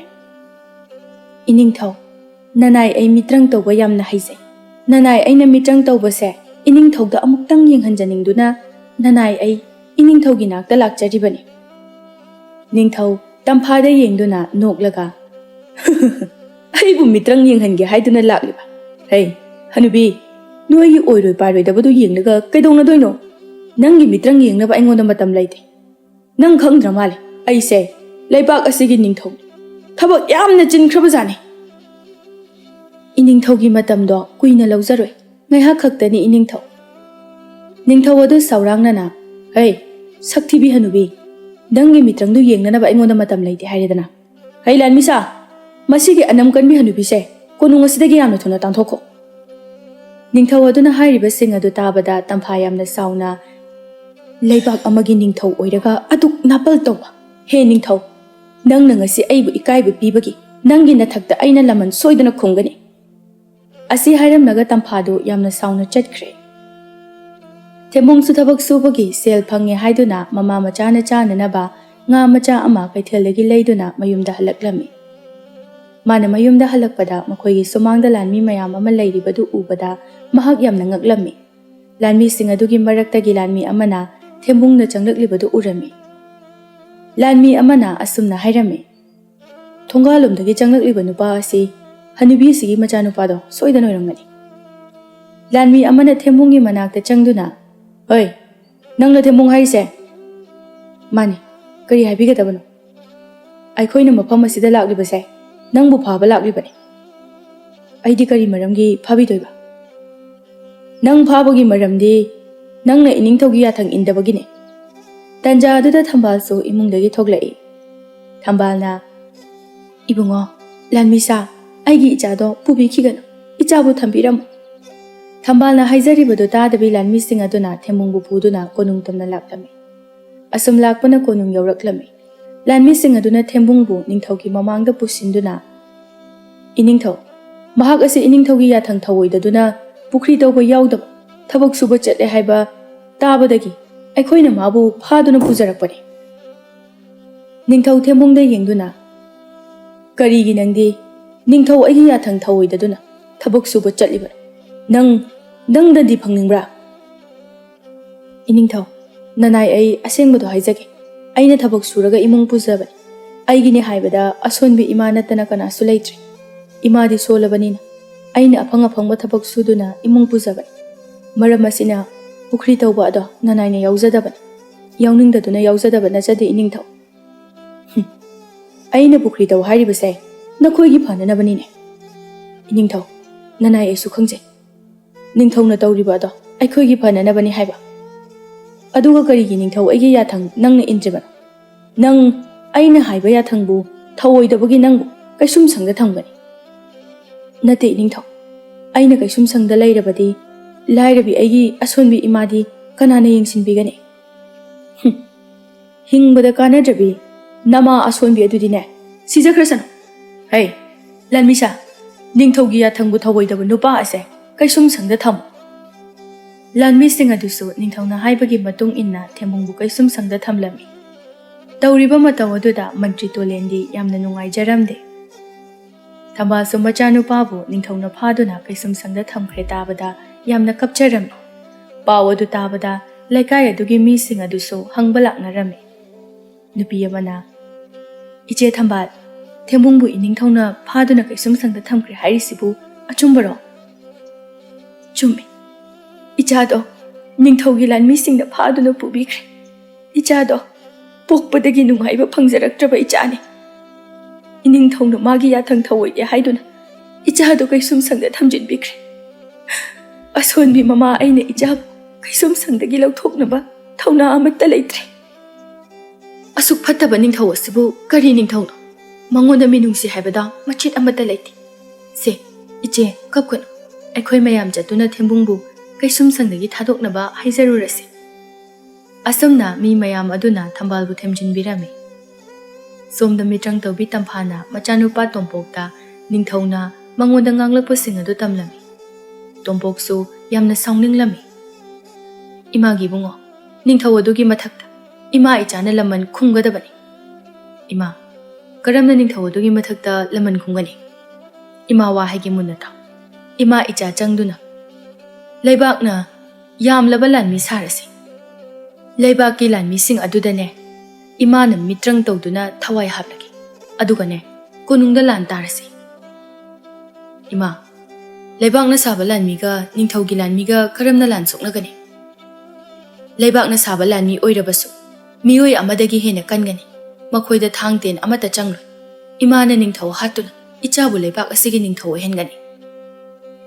"ꯏꯅꯤꯡꯊꯧ, ꯅꯅꯥꯏ ꯑꯩ ꯃꯤꯇ꯭ꯔꯪ ꯇꯧꯕ ꯌꯥꯝꯅ ꯍꯩꯖꯩ꯫ ꯅꯅꯥꯏ ꯑꯩꯅ ꯃꯤꯇ꯭ꯔꯪ ꯇꯧꯕꯁꯦ ꯏꯅꯤꯡꯊꯧꯗ ꯑꯃꯨꯛꯇꯪ ꯌꯦꯡꯍꯟꯖꯅꯤꯡꯗꯨꯅ ꯅꯅꯥꯏ ꯑꯩ ꯏꯅꯤꯡꯊꯧꯒꯤ ꯅꯥꯛꯇ ꯂꯥꯛꯆꯔꯤꯕꯅꯤ꯫" ꯅꯤꯡꯊꯧ ꯇꯝꯐꯥꯗ ꯌꯦꯡꯗꯨꯅ ꯅꯣꯛꯂꯒ, "ꯑꯩꯕꯨ ꯃꯤꯇ꯭ꯔꯪ ꯌꯦꯡꯍꯟꯒꯦ ꯍꯥꯏꯗꯨꯅ ꯂꯥꯛꯂꯤꯕ? ꯍꯩ, ꯍꯅꯨꯕꯤ, ꯅꯣꯏꯒꯤ ꯑꯣꯏꯔꯣꯏ ꯄꯥꯏꯔꯣꯏꯗꯕꯗꯨ ꯌꯦꯡꯂꯒ ꯀꯩꯗꯧꯅꯗꯣꯏꯅꯣ? ꯅꯪꯒꯤ ꯃꯤꯇ꯭ꯔꯪ ꯌꯦꯡꯅꯕ ꯑꯩꯉꯣꯟꯗ ꯃꯇꯝ ꯂꯩꯇꯦ꯫ ꯅꯪ ꯈꯪꯗ꯭ꯔ ꯃꯥꯜꯂꯦ, ꯑꯩꯁꯦ ꯂꯩꯕꯥꯛ ꯑꯁꯤꯒꯤ ꯅꯤꯡꯊꯧ꯫ ꯊꯕꯛ ꯌꯥꯝꯅ ꯆꯤꯟꯈ꯭ꯔꯕꯖꯥꯠꯅꯤ꯫" "ꯏꯅꯤꯡꯊꯧꯒꯤ ꯃꯇꯝꯗꯣ ꯀꯨꯏꯅ ꯂꯧꯖꯔꯣꯏ, ꯉꯥꯏꯍꯥꯛ ꯈꯛꯇꯅꯤ ꯏꯅꯤꯡꯊꯧ꯫" ꯅꯤꯡꯊꯧ ꯑꯗꯨ ꯁꯥꯎꯔꯥꯡꯅꯅ, "ꯍꯩ, ꯁꯛꯊꯤꯕꯤ ꯍꯅꯨꯕꯤ, ꯅꯪꯒꯤ ꯃꯤꯇ꯭ꯔꯪꯗꯨ ꯌꯦꯡꯅꯅꯕ ꯑꯩꯉꯣꯟꯗ ꯃꯇꯝ ꯂꯩꯇꯦ ꯍꯥꯏꯔꯦꯗꯅ꯫ ꯍꯩ ꯂꯥꯟꯃꯤꯁꯥ, ꯃꯁꯤꯒꯤ ꯑꯅꯝ ꯀꯟꯕꯤ ꯍꯅꯨꯕꯤꯁꯦ ꯀꯣꯅꯨꯡ ꯑꯁꯤꯗꯒꯤ ꯌꯥꯝꯅ ꯊꯨꯅ ꯇꯥꯟꯊꯣꯛꯈꯣ꯫" ꯅꯤꯡꯊꯧ ꯑꯗꯨꯅ ꯍꯥꯏꯔꯤꯕꯁꯤꯡ ꯑꯗꯨ ꯇꯥꯕꯗ ꯇꯝꯐꯥ ꯌꯥꯝꯅ ꯁꯥꯎꯅ, "ꯂꯩꯕꯥꯛ ꯑꯃꯒꯤ ꯅꯤꯡꯊꯧ ꯑꯣꯏꯔꯒ ꯑꯗꯨꯛ ꯅꯥꯄꯜ ꯇꯧꯕ? ꯍꯦ ꯅꯤꯡꯊꯧ, ꯅꯪꯅ ꯉꯁꯤ ꯑꯩꯕꯨ ꯏꯀꯥꯏꯕ ꯄꯤꯕꯒꯤ ꯅꯪꯒꯤ ꯅꯊꯛꯇ ꯑꯩꯅ ꯂꯃꯟ ꯁꯣꯏꯗꯅ ꯈꯨꯝꯒꯅꯤ꯫" ꯑꯁꯤ ꯍꯥꯏꯔꯝꯂꯒ ꯇꯝꯐꯥꯗꯨ ꯌꯥꯝꯅ ꯁꯥꯎꯅ ꯆꯠꯈ꯭ꯔꯦ꯫ ꯊꯦꯝꯕꯨꯡꯁꯨ ꯊꯕꯛ ꯁꯨꯕꯒꯤ ꯁꯦꯜ ꯐꯪꯉꯦ ꯍꯥꯏꯗꯨꯅ ꯃꯃꯥ ꯃꯆꯥꯅ ꯆꯥꯅꯅꯕ ꯉꯥ ꯃꯆꯥ ꯑꯃ ꯀꯩꯊꯦꯜꯗꯒꯤ ꯂꯩꯗꯨꯅ ꯃꯌꯨꯝꯗ ꯍꯜꯂꯛꯂꯝꯃꯤ꯫ ꯃꯥꯅ ꯃꯌꯨꯝꯗ ꯍꯜꯂꯛꯄꯗ ꯃꯈꯣꯏꯒꯤ ꯁꯨꯃꯥꯡꯗ ꯂꯥꯟꯃꯤ ꯃꯌꯥꯝ ꯑꯃ ꯂꯩꯔꯤꯕꯗꯨ ꯎꯕꯗ ꯃꯍꯥꯛ ꯌꯥꯝꯅ ꯉꯛꯂꯝꯃꯤ꯫ ꯂꯥꯟꯃꯤꯁꯤꯡ ꯑꯗꯨꯒꯤ ꯃꯔꯛꯇꯒꯤ ꯂꯥꯟꯃꯤ ꯑꯃꯅ ꯊꯦꯝꯕꯨꯡꯅ ꯆꯪꯂꯛꯂꯤꯕꯗꯨ ꯎꯔꯝꯃꯤ꯫ ꯂꯥꯟꯃꯤ ꯑꯃꯅ ꯑꯁꯨꯝꯅ ꯍꯥꯏꯔꯝꯃꯤ, "ꯊꯣꯡꯒꯥꯜꯂꯣꯝꯗꯒꯤ ꯆꯪꯂꯛꯂꯤꯕ ꯅꯨꯄꯥ ꯑꯁꯤ ꯍꯅꯨꯕꯤ ꯑꯁꯤꯒꯤ ꯃꯆꯥꯅꯨꯄꯥꯗꯣ ꯁꯣꯏꯗꯅ ꯑꯣꯏꯔꯝꯒꯅꯤ꯫" ꯂꯥꯟꯃꯤ ꯑꯃꯅ ꯊꯦꯝꯕꯨꯡꯒꯤ ꯃꯅꯥꯛꯇ ꯆꯪꯗꯨꯅ, "ꯍꯣꯏ, ꯅꯪꯅ ꯊꯦꯝꯕꯨꯡ ꯍꯥꯏꯔꯤꯁꯦ?" "ꯃꯥꯅꯤ, ꯀꯔꯤ ꯍꯥꯏꯕꯤꯒꯗꯕꯅꯣ?" "ꯑꯩꯈꯣꯏꯅ ꯃꯐꯝ ꯑꯁꯤꯗ ꯂꯥꯛꯂꯤꯕꯁꯦ ꯅꯪꯕꯨ ꯐꯥꯕ ꯂꯥꯛꯂꯤꯕꯅꯤ꯫" "ꯑꯩꯗꯤ ꯀꯔꯤ ꯃꯔꯝꯒꯤ ꯐꯥꯕꯤꯗꯣꯏꯕ? ꯅꯪ ꯐꯥꯕꯒꯤ ꯃꯔꯝꯗꯤ ꯅꯪꯅ ꯏꯅꯤꯡꯊꯧꯒꯤ ꯌꯥꯊꯪ ꯏꯟꯗꯕꯒꯤꯅꯦ꯫" ꯇꯟꯖꯥ ꯑꯗꯨꯗ ꯊꯝꯕꯥꯜꯁꯨ ꯏꯃꯨꯡꯗꯒꯤ ꯊꯣꯛꯂꯛꯏ꯫ ꯊꯝꯕꯥꯜꯅ, "ꯏꯕꯨꯡꯉꯣ, ꯂꯥꯟꯃꯤꯁꯥ, ꯑꯩꯒꯤ ꯏꯆꯥꯗꯣ ꯄꯨꯕꯤꯈꯤꯒꯅꯨ, ꯏꯆꯥꯕꯨ ꯊꯝꯕꯤꯔꯝꯃꯨ꯫" ꯊꯝꯕꯥꯜꯅ ꯍꯥꯏꯖꯔꯤꯕꯗꯨ ꯇꯥꯗꯕꯤ ꯂꯥꯟꯃꯤꯁꯤꯡ ꯑꯗꯨꯅ ꯊꯦꯝꯕꯨꯡꯕꯨ ꯄꯨꯗꯨꯅ ꯀꯣꯅꯨꯡ ꯇꯝꯅ ꯂꯥꯛꯂꯝꯃꯤ꯫ ꯑꯁꯨꯝ ꯂꯥꯛꯄꯅ ꯀꯣꯅꯨꯡ ꯌꯧꯔꯛꯂꯝꯃꯤ꯫ ꯂꯥꯟꯃꯤꯁꯤꯡ ꯑꯗꯨꯅ ꯊꯦꯝꯕꯨꯡꯕꯨ ꯅꯤꯡꯊꯧꯒꯤ ꯃꯃꯥꯡꯗ ꯄꯨꯁꯤꯟꯗꯨꯅ, "ꯏꯅꯤꯡꯊꯧ, ꯃꯍꯥꯛ ꯑꯁꯤ ꯏꯅꯤꯡꯊꯧꯒꯤ ꯌꯥꯊꯪ ꯊꯧꯑꯣꯏꯗꯗꯨꯅ ꯄꯨꯈ꯭ꯔꯤ ꯇꯧꯕ ꯌꯥꯎꯗꯕ ꯊꯕꯛ ꯁꯨꯕ ꯆꯠꯂꯦ ꯍꯥꯏꯕ ꯇꯥꯕꯗꯒꯤ ꯑꯩꯈꯣꯏꯅ ꯃꯥꯕꯨ ꯐꯥꯗꯨꯅ ꯄꯨꯖꯔꯛꯄꯅꯤ꯫" ꯅꯤꯡꯊꯧ ꯊꯦꯝꯕꯨꯡꯗ ꯌꯦꯡꯗꯨꯅ, "ꯀꯔꯤꯒꯤ ꯅꯪꯗꯤ ꯅꯤꯡꯊꯧ ꯑꯩꯒꯤ ꯌꯥꯊꯪ ꯊꯧꯑꯣꯏꯗꯗꯨꯅ ꯊꯕꯛ ꯁꯨꯕ ꯆꯠꯂꯤꯕꯅꯣ? ꯅꯪ, ꯅꯪ ꯗꯟꯗꯤ ꯐꯪꯅꯤꯡꯕ꯭ꯔꯥ?" "ꯏꯅꯤꯡꯊꯧ, ꯅꯅꯥꯏ, ꯑꯩ ꯑꯁꯦꯡꯕꯗꯣ ꯍꯥꯏꯖꯒꯦ꯫ ꯑꯩꯅ ꯊꯕꯛ ꯁꯨꯔꯒ ꯏꯃꯨꯡ ꯄꯨꯖꯕꯅꯤ꯫ ꯑꯩꯒꯤꯅꯤ ꯍꯥꯏꯕꯗ ꯑꯁꯣꯟꯕꯤ ꯏꯃꯥ ꯅꯠꯇꯅ ꯀꯅꯥꯁꯨ ꯂꯩꯇ꯭ꯔꯦ꯫ ꯏꯃꯥꯗꯤ ꯁꯣꯜꯂꯕꯅꯤꯅ ꯑꯩꯅ ꯑꯐꯪ ꯑꯐꯪꯕ ꯊꯕꯛ ꯁꯨꯗꯨꯅ ꯏꯃꯨꯡ ꯄꯨꯖꯕꯅꯤ꯫ ꯃꯔꯝ ꯑꯁꯤꯅ ꯄꯨꯈ꯭ꯔꯤ ꯇꯧꯕ ꯑꯗꯣ ꯅꯅꯥꯏꯅ ꯌꯥꯎꯖꯗꯕꯅꯤ꯫ ꯌꯥꯎꯅꯤꯡꯗꯗꯨꯅ ꯌꯥꯎꯖꯗꯕ ꯅꯠꯆꯗꯦ, ꯏꯅꯤꯡꯊꯧ꯫" "ꯍꯨꯝ, ꯑꯩꯅ ꯄꯨꯈ꯭ꯔꯤ ꯇꯧ ꯍꯥꯏꯔꯤꯕꯁꯦ ꯅꯈꯣꯏꯒꯤ ꯐꯅꯅꯕꯅꯤꯅꯦ꯫ ꯏꯅꯤꯡꯊꯧ, ꯅꯅꯥꯏ, ꯑꯩꯁꯨ ꯈꯪꯖꯩ꯫ ꯅꯤꯡꯊꯧꯅ ꯇꯧꯔꯤꯕ ꯑꯗꯣ ꯑꯩꯈꯣꯏꯒꯤ ꯐꯅꯅꯕꯅꯤ ꯍꯥꯏꯕ꯫ ꯑꯗꯨꯒ ꯀꯔꯤꯒꯤ ꯅꯤꯡꯊꯧ ꯑꯩꯒꯤ ꯌꯥꯊꯪ ꯅꯪꯅ ꯏꯟꯗ꯭ꯔꯤꯕꯅꯣ? ꯅꯪ ꯑꯩꯅ ꯍꯥꯏꯕ ꯌꯥꯊꯪꯕꯨ ꯊꯧꯑꯣꯏꯗꯕꯒꯤ ꯅꯪꯕꯨ ꯀꯩꯁꯨꯝꯁꯪꯗ ꯊꯝꯒꯅꯤ?" "ꯅꯠꯇꯦ, ꯏꯅꯤꯡꯊꯧ꯫ ꯑꯩꯅ ꯀꯩꯁꯨꯝꯁꯪꯗ ꯂꯩꯔꯕꯗꯤ ꯂꯥꯏꯔꯕꯤ ꯑꯩꯒꯤ ꯑꯁꯣꯟꯕꯤ ꯏꯃꯥꯗꯤ ꯀꯅꯥꯅ ꯌꯦꯡꯁꯤꯟꯕꯤꯒꯅꯤ?" "ꯍꯨꯝ, ꯍꯤꯡꯕꯗ ꯀꯥꯟꯅꯗ꯭ꯔꯕꯤ ꯅꯃꯥ ꯑꯁꯣꯟꯕꯤ ꯑꯗꯨꯗꯤꯅꯦ, ꯁꯤꯖꯈ꯭ꯔꯁꯅꯨ꯫ ꯍꯩ, ꯂꯥꯟꯃꯤꯁꯥ, ꯅꯤꯡꯊꯧꯒꯤ ꯌꯥꯊꯪꯕꯨ ꯊꯧꯑꯣꯏꯗꯕ ꯅꯨꯄꯥ ꯑꯁꯦ ꯀꯩꯁꯨꯝꯁꯪꯗ ꯊꯝꯃꯨ꯫" ꯂꯥꯟꯃꯤꯁꯤꯡ ꯑꯗꯨꯁꯨ ꯅꯤꯡꯊꯧꯅ ꯍꯥꯏꯕꯒꯤ ꯃꯇꯨꯡ ꯏꯟꯅ ꯊꯦꯝꯕꯨꯡꯕꯨ ꯀꯩꯁꯨꯝꯁꯪꯗ ꯊꯝꯂꯝꯃꯤ꯫ ꯇꯧꯔꯤꯕ ꯃꯇꯧ ꯑꯗꯨꯗ ꯃꯟꯇ꯭ꯔꯤ ꯇꯣꯂꯦꯟꯗꯤ ꯌꯥꯝꯅ ꯅꯨꯡꯉꯥꯏꯖꯔꯝꯗꯦ꯫ ꯊꯝꯕꯥꯜꯁꯨ ꯃꯆꯥꯅꯨꯄꯥꯕꯨ ꯅꯤꯡꯊꯧꯅ ꯐꯥꯗꯨꯅ ꯀꯩꯁꯨꯝꯁꯪꯗ ꯊꯝꯈ꯭ꯔꯦ ꯇꯥꯕꯗ ꯌꯥꯝꯅ ꯀꯞꯆꯔꯝꯃꯤ꯫ ꯄꯥꯎ ꯑꯗꯨ ꯇꯥꯕꯗ ꯂꯩꯀꯥꯏ ꯑꯗꯨꯒꯤ ꯃꯤꯁꯤꯡ ꯑꯗꯨꯁꯨ ꯍꯪꯕ ꯂꯥꯛꯅꯔꯝꯃꯤ꯫ ꯅꯨꯄꯤ ꯑꯃꯅ, "ꯏꯆꯦ ꯊꯝꯕꯥꯜ, ꯊꯦꯝꯕꯨꯡꯕꯨ ꯏꯅꯤꯡꯊꯧꯅ ꯐꯥꯗꯨꯅ ꯀꯩꯁꯨꯝꯁꯪꯗ ꯊꯝꯈ꯭ꯔꯦ ꯍꯥꯏꯔꯤꯁꯤꯕꯨ ꯑꯆꯨꯝꯕꯔꯣ?" "ꯆꯨꯝꯃꯤ꯫ ꯏꯆꯥꯗꯣ ꯅꯤꯡꯊꯧꯒꯤ ꯂꯥꯟꯃꯤꯁꯤꯡꯅ ꯐꯥꯗꯨꯅ ꯄꯨꯕꯤꯈ꯭ꯔꯦ꯫ ꯏꯆꯥꯗꯣ ꯄꯣꯛꯄꯗꯒꯤ ꯅꯨꯡꯉꯥꯏꯕ ꯐꯪꯖꯔꯛꯇ꯭ꯔꯕ ꯏꯆꯥꯅꯤ꯫ ꯏꯅꯤꯡꯊꯧꯅ ꯃꯥꯒꯤ ꯌꯥꯊꯪ ꯊꯧꯑꯣꯏꯗꯦ ꯍꯥꯏꯗꯨꯅ ꯏꯆꯥꯗꯨ ꯀꯩꯁꯨꯝꯁꯪꯗ ꯊꯝꯖꯤꯟꯕꯤꯈ꯭ꯔꯦ꯫ ꯑꯁꯣꯟꯕꯤ ꯃꯃꯥ ꯑꯩꯅ ꯏꯆꯥꯕꯨ ꯀꯩꯁꯨꯝꯁꯪꯗꯒꯤ ꯂꯧꯊꯣꯛꯅꯕ ꯊꯧꯅꯥ ꯑꯃꯠꯇ ꯂꯩꯇ꯭ꯔꯦ꯫ ꯑꯁꯨꯛ ꯐꯠꯇꯕ ꯅꯤꯡꯊꯧ ꯑꯁꯤꯕꯨ ꯀꯔꯤ ꯅꯤꯡꯊꯧꯅꯣ? ꯃꯉꯣꯟꯗ ꯃꯤꯅꯨꯡꯁꯤ ꯍꯥꯏꯕꯗ ꯃꯆꯦꯠ ꯑꯃꯠꯇ ꯂꯩꯇꯦ꯫ ꯁꯦ, ꯏꯆꯦ, ꯀꯞꯀꯅꯨ꯫ ꯑꯩꯈꯣꯏ ꯃꯌꯥꯝ ꯆꯠꯇꯨꯅ ꯊꯦꯝꯕꯨꯡꯕꯨ ꯀꯩꯁꯨꯝꯁꯪꯗꯒꯤ ꯊꯥꯗꯣꯛꯅꯕ ꯍꯥꯏꯖꯔꯨꯔꯁꯤ꯫ ꯑꯁꯨꯝꯅ ꯃꯤ ꯃꯌꯥꯝ ꯑꯗꯨꯅ ꯊꯝꯕꯥꯜꯕꯨ ꯊꯦꯝꯖꯤꯟꯕꯤꯔꯝꯃꯤ꯫ ꯁꯣꯝꯗ ꯃꯤꯇ꯭ꯔꯪ ꯇꯧꯕꯤ ꯇꯝꯐꯥꯅ ꯃꯆꯥꯅꯨꯄꯥ ꯇꯣꯝꯄꯣꯛꯇ ꯅꯤꯡꯊꯧꯅ ꯃꯉꯣꯟꯗ ꯉꯥꯡꯂꯛꯄꯁꯤꯡ ꯑꯗꯨ ꯇꯝꯂꯝꯃꯤ꯫ ꯇꯣꯝꯄꯣꯛꯁꯨ ꯌꯥꯝꯅ ꯁꯥꯎꯅꯤꯡꯂꯝꯃꯤ꯫ "ꯏꯃꯥꯒꯤ ꯏꯕꯨꯡꯉꯣ, ꯅꯤꯡꯊꯧ ꯑꯗꯨꯒꯤ ꯃꯊꯛꯇ ꯏꯃꯥ ꯏꯆꯥꯅ ꯂꯃꯟ ꯈꯨꯝꯒꯗꯕꯅꯤ꯫" "ꯏꯃꯥ, ꯀꯔꯝꯅ ꯅꯤꯡꯊꯧ ꯑꯗꯨꯒꯤ ꯃꯊꯛꯇ ꯂꯃꯟ ꯈꯨꯝꯒꯅꯤ? ꯏꯃꯥ ꯋꯥ ꯍꯥꯏꯒꯦ ꯃꯨꯟꯅ ꯇꯥꯎ꯫ ꯏꯃꯥ ꯏꯆꯥ ꯆꯪꯗꯨꯅ ꯂꯩꯕꯥꯛꯅ ꯌꯥꯝꯂꯕ ꯂꯥꯟꯃꯤ ꯁꯥꯔꯁꯤ꯫ ꯂꯩꯕꯥꯛꯀꯤ ꯂꯥꯟꯃꯤꯁꯤꯡ ꯑꯗꯨꯗꯅꯦ, ꯏꯃꯥꯅ ꯃꯤꯇ꯭ꯔꯪ ꯇꯧꯗꯨꯅ ꯊꯋꯥꯏ ꯍꯥꯞꯂꯒꯦ꯫ ꯑꯗꯨꯒꯅꯦ, ꯀꯣꯅꯨꯡꯗ ꯂꯥꯟ ꯇꯥꯔꯁꯤ꯫" "ꯏꯃꯥ, ꯂꯩꯕꯥꯛꯅ ꯁꯥꯕ ꯂꯥꯟꯃꯤꯒ ꯅꯤꯡꯊꯧꯒꯤ ꯂꯥꯟꯃꯤꯒ ꯀꯔꯝꯅ ꯂꯥꯟ ꯁꯣꯛꯅꯒꯅꯤ? ꯂꯩꯕꯥꯛꯅ ꯁꯥꯕ ꯂꯥꯟꯃꯤ ꯑꯣꯏꯔꯕꯁꯨ ꯃꯤꯑꯣꯏ ꯑꯃꯗꯒꯤ ꯍꯦꯟꯅ ꯀꯟꯒꯅꯤ꯫ ꯃꯈꯣꯏꯗ ꯊꯥꯡ ꯇꯦꯟ ꯑꯃꯠꯇ ꯆꯪꯂꯣꯏ꯫ ꯏꯃꯥꯅ ꯅꯤꯡꯊꯧ ꯍꯥꯠꯇꯨꯅ ꯏꯆꯥꯕꯨ ꯂꯩꯕꯥꯛ ꯑꯁꯤꯒꯤ ꯅꯤꯡꯊꯧ ꯑꯣꯏꯍꯟꯒꯅꯤ꯫"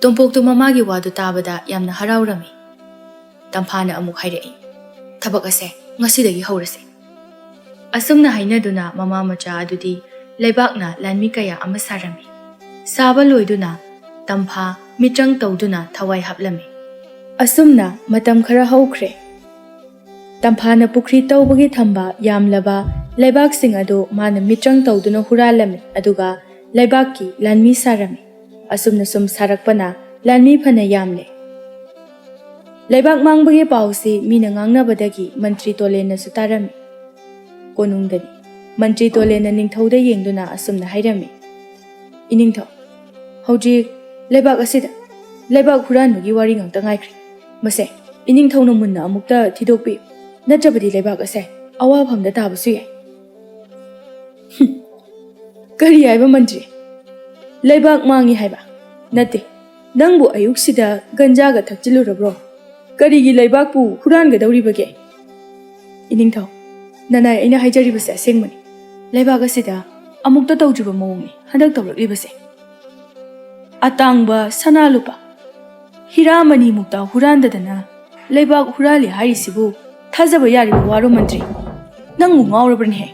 ꯇꯣꯝꯄꯣꯛꯇꯨ ꯃꯃꯥꯒꯤ ꯋꯥꯗꯨ ꯇꯥꯕꯗ ꯌꯥꯝꯅ ꯍꯔꯥꯎꯔꯝꯃꯤ꯫ ꯇꯝꯐꯥꯅ ꯑꯃꯨꯛ ꯍꯥꯏꯔꯛꯏ, "ꯊꯕꯛ ꯑꯁꯦ ꯉꯁꯤꯗꯒꯤ ꯍꯧꯔꯁꯤ꯫" ꯑꯁꯨꯝꯅ ꯍꯥꯏꯅꯗꯨꯅ ꯃꯃꯥ ꯃꯆꯥ ꯑꯗꯨꯗꯤ ꯂꯩꯕꯥꯛꯅ ꯂꯥꯟꯃꯤ ꯀꯌꯥ ꯑꯃ ꯁꯥꯔꯝꯃꯤ꯫ ꯁꯥꯕ ꯂꯣꯏꯗꯨꯅ ꯇꯝꯐꯥ ꯃꯤꯇ꯭ꯔꯪ ꯇꯧꯗꯨꯅ ꯊꯋꯥꯏ ꯍꯥꯞꯂꯝꯃꯤ꯫ ꯑꯁꯨꯝꯅ ꯃꯇꯝ ꯈꯔ ꯍꯧꯈ꯭ꯔꯦ꯫ ꯇꯝꯐꯥꯅ ꯄꯨꯈ꯭ꯔꯤ ꯇꯧꯕꯒꯤ ꯊꯝꯕ ꯌꯥꯝꯂꯕ ꯂꯩꯕꯥꯛꯁꯤꯡ ꯑꯗꯨ ꯃꯥꯅ ꯃꯤꯇ꯭ꯔꯪ ꯇꯧꯗꯨꯅ ꯍꯨꯔꯥꯜꯂꯝꯃꯤ, ꯑꯗꯨꯒ ꯂꯩꯕꯥꯛꯀꯤ ꯂꯥꯟꯃꯤ ꯁꯥꯔꯝꯃꯤ꯫ ꯑꯁꯨꯝꯅ ꯁꯨꯝ ꯁꯥꯔꯛꯄꯅ ꯂꯥꯟꯃꯤ ꯐꯅ ꯌꯥꯝꯂꯦ꯫ ꯂꯩꯕꯥꯛ ꯃꯥꯡꯕꯒꯤ ꯄꯥꯎꯁꯤ ꯃꯤꯅ ꯉꯥꯡꯅꯕꯗꯒꯤ ꯃꯟꯇ꯭ꯔꯤ ꯇꯣꯂꯦꯟꯅꯁꯨ ꯇꯥꯔꯝꯃꯤ꯫ ꯀꯣꯅꯨꯡꯗꯅꯤ꯫ ꯃꯟꯇ꯭ꯔꯤ ꯇꯣꯂꯦꯟꯅ ꯅꯤꯡꯊꯧꯗ ꯌꯦꯡꯗꯨꯅ ꯑꯁꯨꯝꯅ ꯍꯥꯏꯔꯝꯃꯤ, "ꯏꯅꯤꯡꯊꯧ, ꯍꯧꯖꯤꯛ ꯂꯩꯕꯥꯛ ꯑꯁꯤꯗ ꯂꯩꯕꯥꯛ ꯍꯨꯔꯥꯟꯕꯒꯤ ꯋꯥꯔꯤ ꯉꯥꯛꯇ ꯉꯥꯏꯈ꯭ꯔꯦ꯫ ꯃꯁꯦ ꯏꯅꯤꯡꯊꯧꯅ ꯃꯨꯟꯅ ꯑꯃꯨꯛꯇ ꯊꯤꯗꯣꯛꯄꯤꯌꯨ, ꯅꯠꯇ꯭ꯔꯕꯗꯤ ꯂꯩꯕꯥꯛ ꯑꯁꯦ ꯑꯋꯥꯐꯝꯗ ꯇꯥꯕꯁꯨ ꯌꯥꯏ꯫" "ꯍꯨꯝ, ꯀꯔꯤ ꯍꯥꯏꯕ ꯃꯟꯇ꯭ꯔꯤ? ꯂꯩꯕꯥꯛ ꯃꯥꯡꯉꯤ ꯍꯥꯏꯕ? ꯅꯠꯇꯦ, ꯅꯪꯕꯨ ꯑꯌꯨꯛꯁꯤꯗ ꯒꯟꯖꯥꯒ ꯊꯛꯆꯤꯜꯂꯨꯔꯕ꯭ꯔꯣ? ꯀꯔꯤꯒꯤ ꯂꯩꯕꯥꯛꯄꯨ ꯍꯨꯔꯥꯟꯒꯗꯧꯔꯤꯕꯒꯦ?" "ꯏꯅꯤꯡꯊꯧ, ꯅꯅꯥꯏ ꯑꯩꯅ ꯍꯥꯏꯖꯔꯤꯕꯁꯦ ꯑꯁꯦꯡꯕꯅꯤ꯫ ꯂꯩꯕꯥꯛ ꯑꯁꯤꯗ ꯑꯃꯨꯛꯇ ꯇꯧꯗ꯭ꯔꯤꯕ ꯃꯑꯣꯡꯅꯤ ꯍꯟꯗꯛ ꯇꯧꯔꯛꯂꯤꯕꯁꯦ꯫" ꯑꯇꯥꯡꯕ ꯁꯅꯥ ꯂꯨꯄꯥ, ꯍꯤꯔꯥ ꯃꯅꯤꯃꯨꯛꯇ ꯍꯨꯔꯥꯟꯗꯗꯅ ꯂꯩꯕꯥꯛ ꯍꯨꯔꯥꯜꯂꯤ ꯍꯥꯏꯔꯤꯁꯤꯕꯨ ꯊꯥꯖꯕ ꯌꯥꯔꯤꯕ ꯋꯥꯔꯣ ꯃꯟꯇ꯭ꯔꯤ? ꯅꯪꯕꯨ ꯉꯥꯎꯔꯕ꯭ꯔꯅꯦꯍꯦ?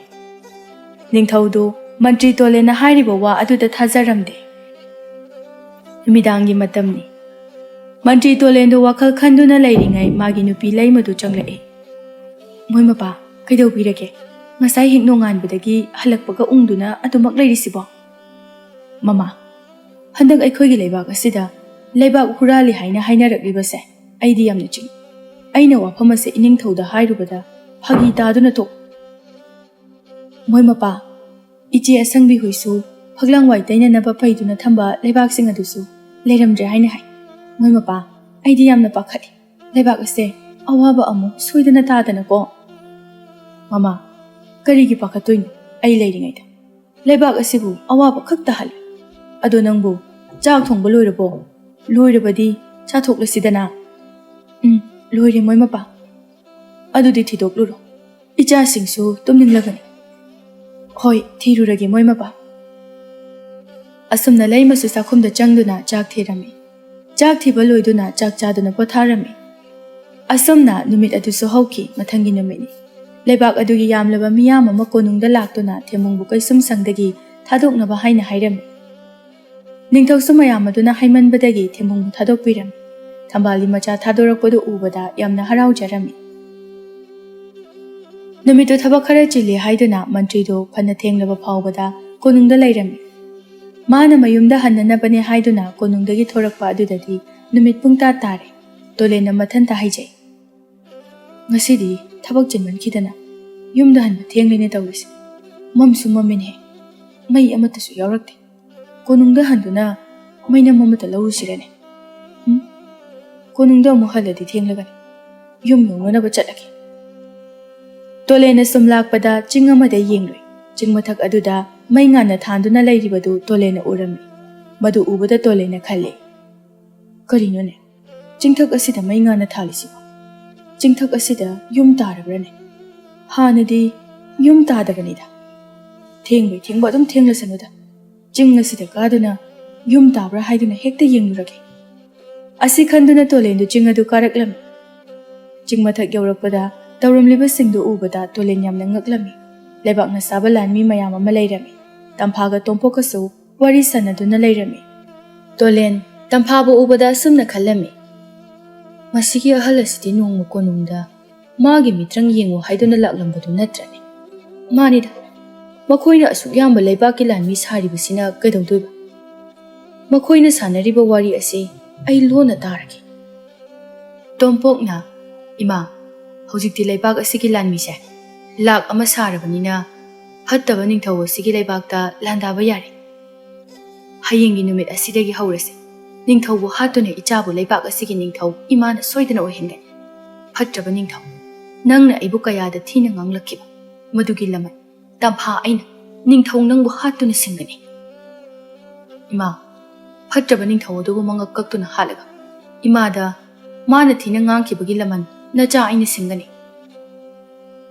ꯅꯤꯡꯊꯧꯗꯨ ꯃꯟꯇ꯭ꯔꯤ ꯇꯣꯂꯦꯟꯅ ꯍꯥꯏꯔꯤꯕ ꯋꯥ ꯑꯗꯨꯗ ꯊꯥꯖꯔꯝꯗꯦ꯫ ꯅꯨꯃꯤꯗꯥꯡꯒꯤ ꯃꯇꯝꯅꯤ꯫ ꯃꯟꯇ꯭ꯔꯤ ꯇꯣꯂꯦꯟꯗꯨ ꯋꯥꯈꯜ ꯈꯟꯗꯨꯅ ꯂꯩꯔꯤꯉꯩ ꯃꯥꯒꯤ ꯅꯨꯄꯤ ꯂꯩꯃꯗꯨ ꯆꯪꯂꯛꯏ꯫ "ꯃꯣꯏ ꯃꯄꯥ, ꯀꯩꯗꯧꯕꯤꯔꯒꯦ? ꯉꯁꯥꯏ ꯍꯦꯛ ꯅꯣꯡꯉꯥꯟꯕꯗꯒꯤ ꯍꯜꯂꯛꯄꯒ ꯎꯪꯗꯨꯅ ꯑꯗꯨꯃꯛ ꯂꯩꯔꯤꯁꯤꯕꯣ?" "ꯃꯃꯥ, ꯍꯟꯗꯛ ꯑꯩꯈꯣꯏꯒꯤ ꯂꯩꯕꯥꯛ ꯑꯁꯤꯗ ꯂꯩꯕꯥꯛ ꯍꯨꯔꯥꯜꯂꯤ ꯍꯥꯏꯅ ꯍꯥꯏꯅꯔꯛꯂꯤꯕꯁꯦ ꯑꯩꯗꯤ ꯌꯥꯝꯅ ꯆꯤꯡ꯫ ꯑꯩꯅ ꯋꯥꯐꯝ ꯑꯁꯦ ꯏꯅꯤꯡꯊꯧꯗ ꯍꯥꯏꯔꯨꯕꯗ ꯐꯥꯒꯤ ꯇꯥꯗꯨꯅ ꯊꯣꯛ-" "ꯃꯣꯏ ꯃꯄꯥ, ꯏꯆꯦ ꯑꯁꯪꯕꯤ ꯍꯣꯏꯁꯨ ꯐꯛꯂꯥꯡ ꯋꯥꯏ ꯇꯩꯅꯅꯕ ꯄꯩꯗꯨꯅ ꯊꯝꯕ ꯂꯩꯕꯥꯛꯁꯤꯡ ꯑꯗꯨꯁꯨ ꯂꯩꯔꯝꯗ꯭ꯔꯦ ꯍꯥꯏꯅ ꯍꯥꯏ꯫ ꯃꯣꯏ ꯃꯄꯥ, ꯑꯩꯗꯤ ꯌꯥꯝꯅ ꯄꯥꯈꯠꯂꯤ꯫ ꯂꯩꯕꯥꯛ ꯑꯁꯦ ꯑꯋꯥꯕ ꯑꯃꯨꯛ ꯁꯣꯏꯗꯅ ꯇꯥꯗꯅꯀꯣ꯫" "ꯃꯃꯥ, ꯀꯔꯤꯒꯤ ꯄꯥꯈꯠꯇꯣꯏꯅꯣ? ꯑꯩ ꯂꯩꯔꯤꯉꯩꯗ ꯂꯩꯕꯥꯛ ꯑꯁꯤꯕꯨ ꯑꯋꯥꯕ ꯈꯛ ꯇꯥꯍꯜꯂꯤ꯫ ꯑꯗꯣ ꯅꯪꯕꯨ ꯆꯥꯛ ꯊꯣꯡꯕ ꯂꯣꯏꯔꯕꯣ? ꯂꯣꯏꯔꯕꯗꯤ ꯆꯥꯊꯣꯛꯂꯁꯤꯗꯅ꯫" "ꯎꯝ, ꯂꯣꯏꯔꯦ ꯃꯣꯏ ꯃꯄꯥ꯫" "ꯑꯗꯨꯗꯤ ꯊꯤꯗꯣꯛꯂꯨꯔꯣ, ꯏꯆꯥꯁꯤꯡꯁꯨ ꯇꯨꯝꯅꯤꯡꯂꯒꯅꯤ꯫" "ꯍꯣꯏ, ꯊꯤꯔꯨꯔꯒꯦ ꯃꯣꯏ ꯃꯄꯥ꯫" ꯑꯁꯨꯝꯅ ꯂꯩꯃꯁꯨ ꯆꯥꯛꯈꯨꯝꯗ ꯆꯪꯗꯨꯅ ꯆꯥꯛ ꯊꯤꯔꯝꯃꯤ꯫ ꯆꯥꯛ ꯊꯤꯕ ꯂꯣꯏꯗꯨꯅ ꯆꯥꯛ ꯆꯥꯗꯨꯅ ꯄꯣꯊꯥꯔꯝꯃꯤ꯫ ꯑꯁꯨꯝꯅ ꯅꯨꯃꯤꯠ ꯑꯗꯨꯁꯨ ꯍꯧꯈꯤ꯫ ꯃꯊꯪꯒꯤ ꯅꯨꯃꯤꯠꯅꯤ꯫ ꯂꯩꯕꯥꯛ ꯑꯗꯨꯒꯤ ꯌꯥꯝꯂꯕ ꯃꯤꯌꯥꯝ ꯑꯃ ꯀꯣꯅꯨꯡꯗ ꯂꯥꯛꯇꯨꯅ ꯊꯦꯝꯕꯨꯡꯕꯨ ꯀꯩꯁꯨꯝꯁꯪꯗꯒꯤ ꯊꯥꯗꯣꯛꯅꯕ ꯍꯥꯏꯅ ꯍꯥꯏꯔꯝꯃꯤ꯫ ꯅꯤꯡꯊꯧꯁꯨ ꯃꯌꯥꯝ ꯑꯗꯨꯅ ꯍꯥꯏꯃꯟꯕꯗꯒꯤ ꯊꯦꯝꯕꯨꯡꯕꯨ ꯊꯥꯗꯣꯛꯄꯤꯔꯝꯃꯤ꯫ ꯊꯝꯕꯥꯜꯒꯤ ꯃꯆꯥ ꯊꯥꯗꯣꯔꯛꯄꯗꯨ ꯎꯕꯗ ꯌꯥꯝꯅ ꯍꯔꯥꯎꯖꯔꯝꯃꯤ꯫ ꯅꯨꯃꯤꯠꯇꯨ ꯊꯕꯛ ꯈꯔ ꯆꯤꯜꯂꯤ ꯍꯥꯏꯗꯨꯅ ꯃꯟꯇ꯭ꯔꯤꯗꯨ ꯐꯅ ꯊꯦꯡꯂꯕ ꯐꯥꯎꯕꯗ ꯀꯣꯅꯨꯡꯗ ꯂꯩꯔꯝꯃꯤ꯫ ꯃꯥꯅ ꯃꯌꯨꯝꯗ ꯍꯟꯅꯅꯕꯅꯦ ꯍꯥꯏꯗꯨꯅ ꯀꯣꯅꯨꯡꯗꯒꯤ ꯊꯣꯔꯛꯄ ꯑꯗꯨꯗꯗꯤ ꯅꯨꯃꯤꯠ ꯄꯨꯡ ꯇꯥ ꯇꯥꯔꯦ꯫ ꯇꯣꯂꯦꯟꯅ ꯃꯊꯟꯇ ꯍꯥꯏꯖꯩ, "ꯉꯁꯤꯗꯤ ꯊꯕꯛ ꯆꯤꯟꯃꯟꯈꯤꯗꯅ ꯌꯨꯝꯗ ꯍꯟꯕ ꯊꯦꯡꯂꯦꯅꯦ ꯇꯧꯔꯤꯁꯦ꯫ ꯃꯝꯁꯨ ꯃꯝꯃꯤꯅꯦ, ꯃꯩ ꯑꯃꯠꯇꯁꯨ ꯌꯥꯎꯔꯛꯇꯦ꯫ ꯀꯣꯅꯨꯡꯗ ꯍꯟꯗꯨꯅ ꯃꯩꯅꯝ ꯑꯃꯠꯇ ꯂꯧꯔꯨꯁꯤꯔꯅꯦ? ꯎꯝ? ꯀꯣꯅꯨꯡꯗ ꯑꯃꯨꯛ ꯍꯜꯂꯗꯤ ꯊꯦꯡꯂꯒꯅꯤ꯫ ꯌꯨꯝ ꯌꯧꯅꯅꯕ ꯆꯠꯂꯒꯦ꯫" ꯇꯣꯂꯦꯟꯅ ꯁꯨꯝ ꯂꯥꯛꯄꯗ ꯆꯤꯡ ꯑꯃꯗ ꯌꯦꯡꯂꯨꯏ꯫ ꯆꯤꯡ ꯃꯊꯛ ꯑꯗꯨꯗ ꯃꯩ ꯉꯥꯟꯅ ꯊꯥꯟꯗꯨꯅ ꯂꯩꯔꯤꯕꯗꯨ ꯇꯣꯂꯦꯟꯅ ꯎꯔꯝꯃꯤ꯫ ꯃꯗꯨ ꯎꯕꯗ ꯇꯣꯂꯦꯟꯅ ꯈꯜꯂꯤ, "ꯀꯔꯤꯅꯣꯅꯦ? ꯆꯤꯡꯊꯛ ꯑꯁꯤꯗ ꯃꯩ ꯉꯥꯟꯅ ꯊꯥꯜꯂꯤꯁꯤꯕꯣ? ꯆꯤꯡꯊꯛ ꯑꯁꯤꯗ ꯌꯨꯝ ꯇꯥꯔꯕ꯭ꯔꯅꯦ? ꯍꯥꯟꯅꯗꯤ ꯌꯨꯝ ꯇꯥꯗꯕꯅꯤꯗ꯫ ꯊꯦꯡꯕꯩ ꯊꯦꯡꯕ ꯑꯗꯨꯝ ꯊꯦꯡꯂꯁꯅꯨꯗ꯫ ꯆꯤꯡ ꯑꯁꯤꯗ ꯀꯥꯗꯨꯅ ꯌꯨꯝ ꯇꯥꯕ꯭ꯔꯥ ꯍꯥꯏꯗꯨꯅ ꯍꯦꯛꯇ ꯌꯦꯡꯂꯨꯔꯒꯦ꯫ ꯑꯁꯤ ꯈꯟꯗꯨꯅ ꯇꯣꯂꯦꯟꯗꯨ ꯆꯤꯡ ꯑꯗꯨ ꯀꯥꯔꯛꯂꯝꯃꯤ꯫ ꯆꯤꯡ ꯃꯊꯛ ꯌꯧꯔꯛꯄꯗ ꯇꯧꯔꯝꯂꯤꯕꯁꯤꯡꯗꯨ ꯎꯕꯗ ꯇꯣꯂꯦꯟ ꯌꯥꯝꯅ ꯉꯛꯂꯝꯃꯤ꯫ ꯂꯩꯕꯥꯛꯅ ꯁꯥꯕ ꯂꯥꯟꯃꯤ ꯃꯌꯥꯝ ꯑꯃ ꯂꯩꯔꯝꯃꯤ꯫ ꯇꯝꯐꯥꯒ ꯇꯣꯝꯄꯣꯛꯀꯁꯨ ꯋꯥꯔꯤ ꯁꯥꯟꯅꯗꯨꯅ ꯂꯩꯔꯝꯃꯤ꯫ ꯇꯣꯂꯦꯟ ꯇꯝꯐꯥꯕꯨ ꯎꯕꯗ ꯑꯁꯨꯝꯅ ꯈꯜꯂꯝꯃꯤ, "ꯃꯁꯤꯒꯤ ꯑꯍꯜ ꯑꯁꯤꯗꯤ ꯅꯣꯡꯃ ꯀꯣꯅꯨꯡꯗ ꯃꯥꯒꯤ ꯃꯤꯇ꯭ꯔꯪ ꯌꯦꯡꯉꯨ ꯍꯥꯏꯗꯨꯅ ꯂꯥꯛꯂꯝꯕꯗꯨ ꯅꯠꯇ꯭ꯔꯅꯦ? ꯃꯥꯅꯤꯗ, ꯃꯈꯣꯏꯅ ꯑꯁꯨꯛ ꯌꯥꯝꯕ ꯂꯩꯕꯥꯛꯀꯤ ꯂꯥꯟꯃꯤ ꯁꯥꯔꯤꯕꯁꯤꯅ ꯀꯩꯗꯧꯗꯣꯏꯕ? ꯃꯈꯣꯏꯅ ꯁꯥꯟꯅꯔꯤꯕ ꯋꯥꯔꯤ ꯑꯁꯤ ꯑꯩ ꯂꯣꯟꯅ ꯇꯥꯔꯒꯦ꯫" ꯇꯣꯝꯄꯣꯛꯅ, "ꯏꯃꯥ, ꯍꯧꯖꯤꯛꯇꯤ ꯂꯩꯕꯥꯛ ꯑꯁꯤꯒꯤ ꯂꯥꯟꯃꯤꯁꯦ ꯂꯥꯛ ꯑꯃ ꯁꯥꯔꯕꯅꯤꯅ ꯐꯠꯇꯕ ꯅꯤꯡꯊꯧ ꯑꯁꯤꯒꯤ ꯂꯩꯕꯥꯛꯇ ꯂꯥꯟꯗꯥꯕ ꯌꯥꯔꯦ꯫ ꯍꯌꯦꯡꯒꯤ ꯅꯨꯃꯤꯠ ꯑꯁꯤꯗꯒꯤ ꯍꯧꯔꯁꯤ꯫ ꯅꯤꯡꯊꯧꯕꯨ ꯍꯥꯠꯇꯨꯅ ꯏꯆꯥꯕꯨ ꯂꯩꯕꯥꯛ ꯑꯁꯤꯒꯤ ꯅꯤꯡꯊꯧ ꯏꯃꯥꯅ ꯁꯣꯏꯗꯅ ꯑꯣꯏꯍꯟꯒꯅꯤ꯫ ꯐꯠꯇ꯭ꯔꯕ ꯅꯤꯡꯊꯧ, ꯅꯪꯅ ꯑꯩꯕꯨ ꯀꯌꯥꯗ ꯊꯤꯅ ꯉꯥꯡꯂꯛꯈꯤꯕ, ꯃꯗꯨꯒꯤ ꯂꯃꯟ ꯇꯝꯐꯥ ꯑꯩꯅ ꯅꯤꯡꯊꯧ ꯅꯪꯕꯨ ꯍꯥꯠꯇꯨꯅ ꯁꯤꯡꯒꯅꯤ꯫" ꯏꯃꯥ, ꯐꯠꯇ꯭ꯔꯕ ꯅꯤꯡꯊꯧ ꯑꯗꯨꯕꯨ ꯃꯉꯛ ꯀꯛꯇꯨꯅ ꯍꯥꯠꯂꯒ ꯏꯃꯥꯗ ꯃꯥꯅ ꯊꯤꯅ ꯉꯥꯡꯈꯤꯕꯒꯤ ꯂꯃꯟ ꯅꯆꯥ ꯑꯩꯅ ꯁꯤꯡꯒꯅꯤ꯫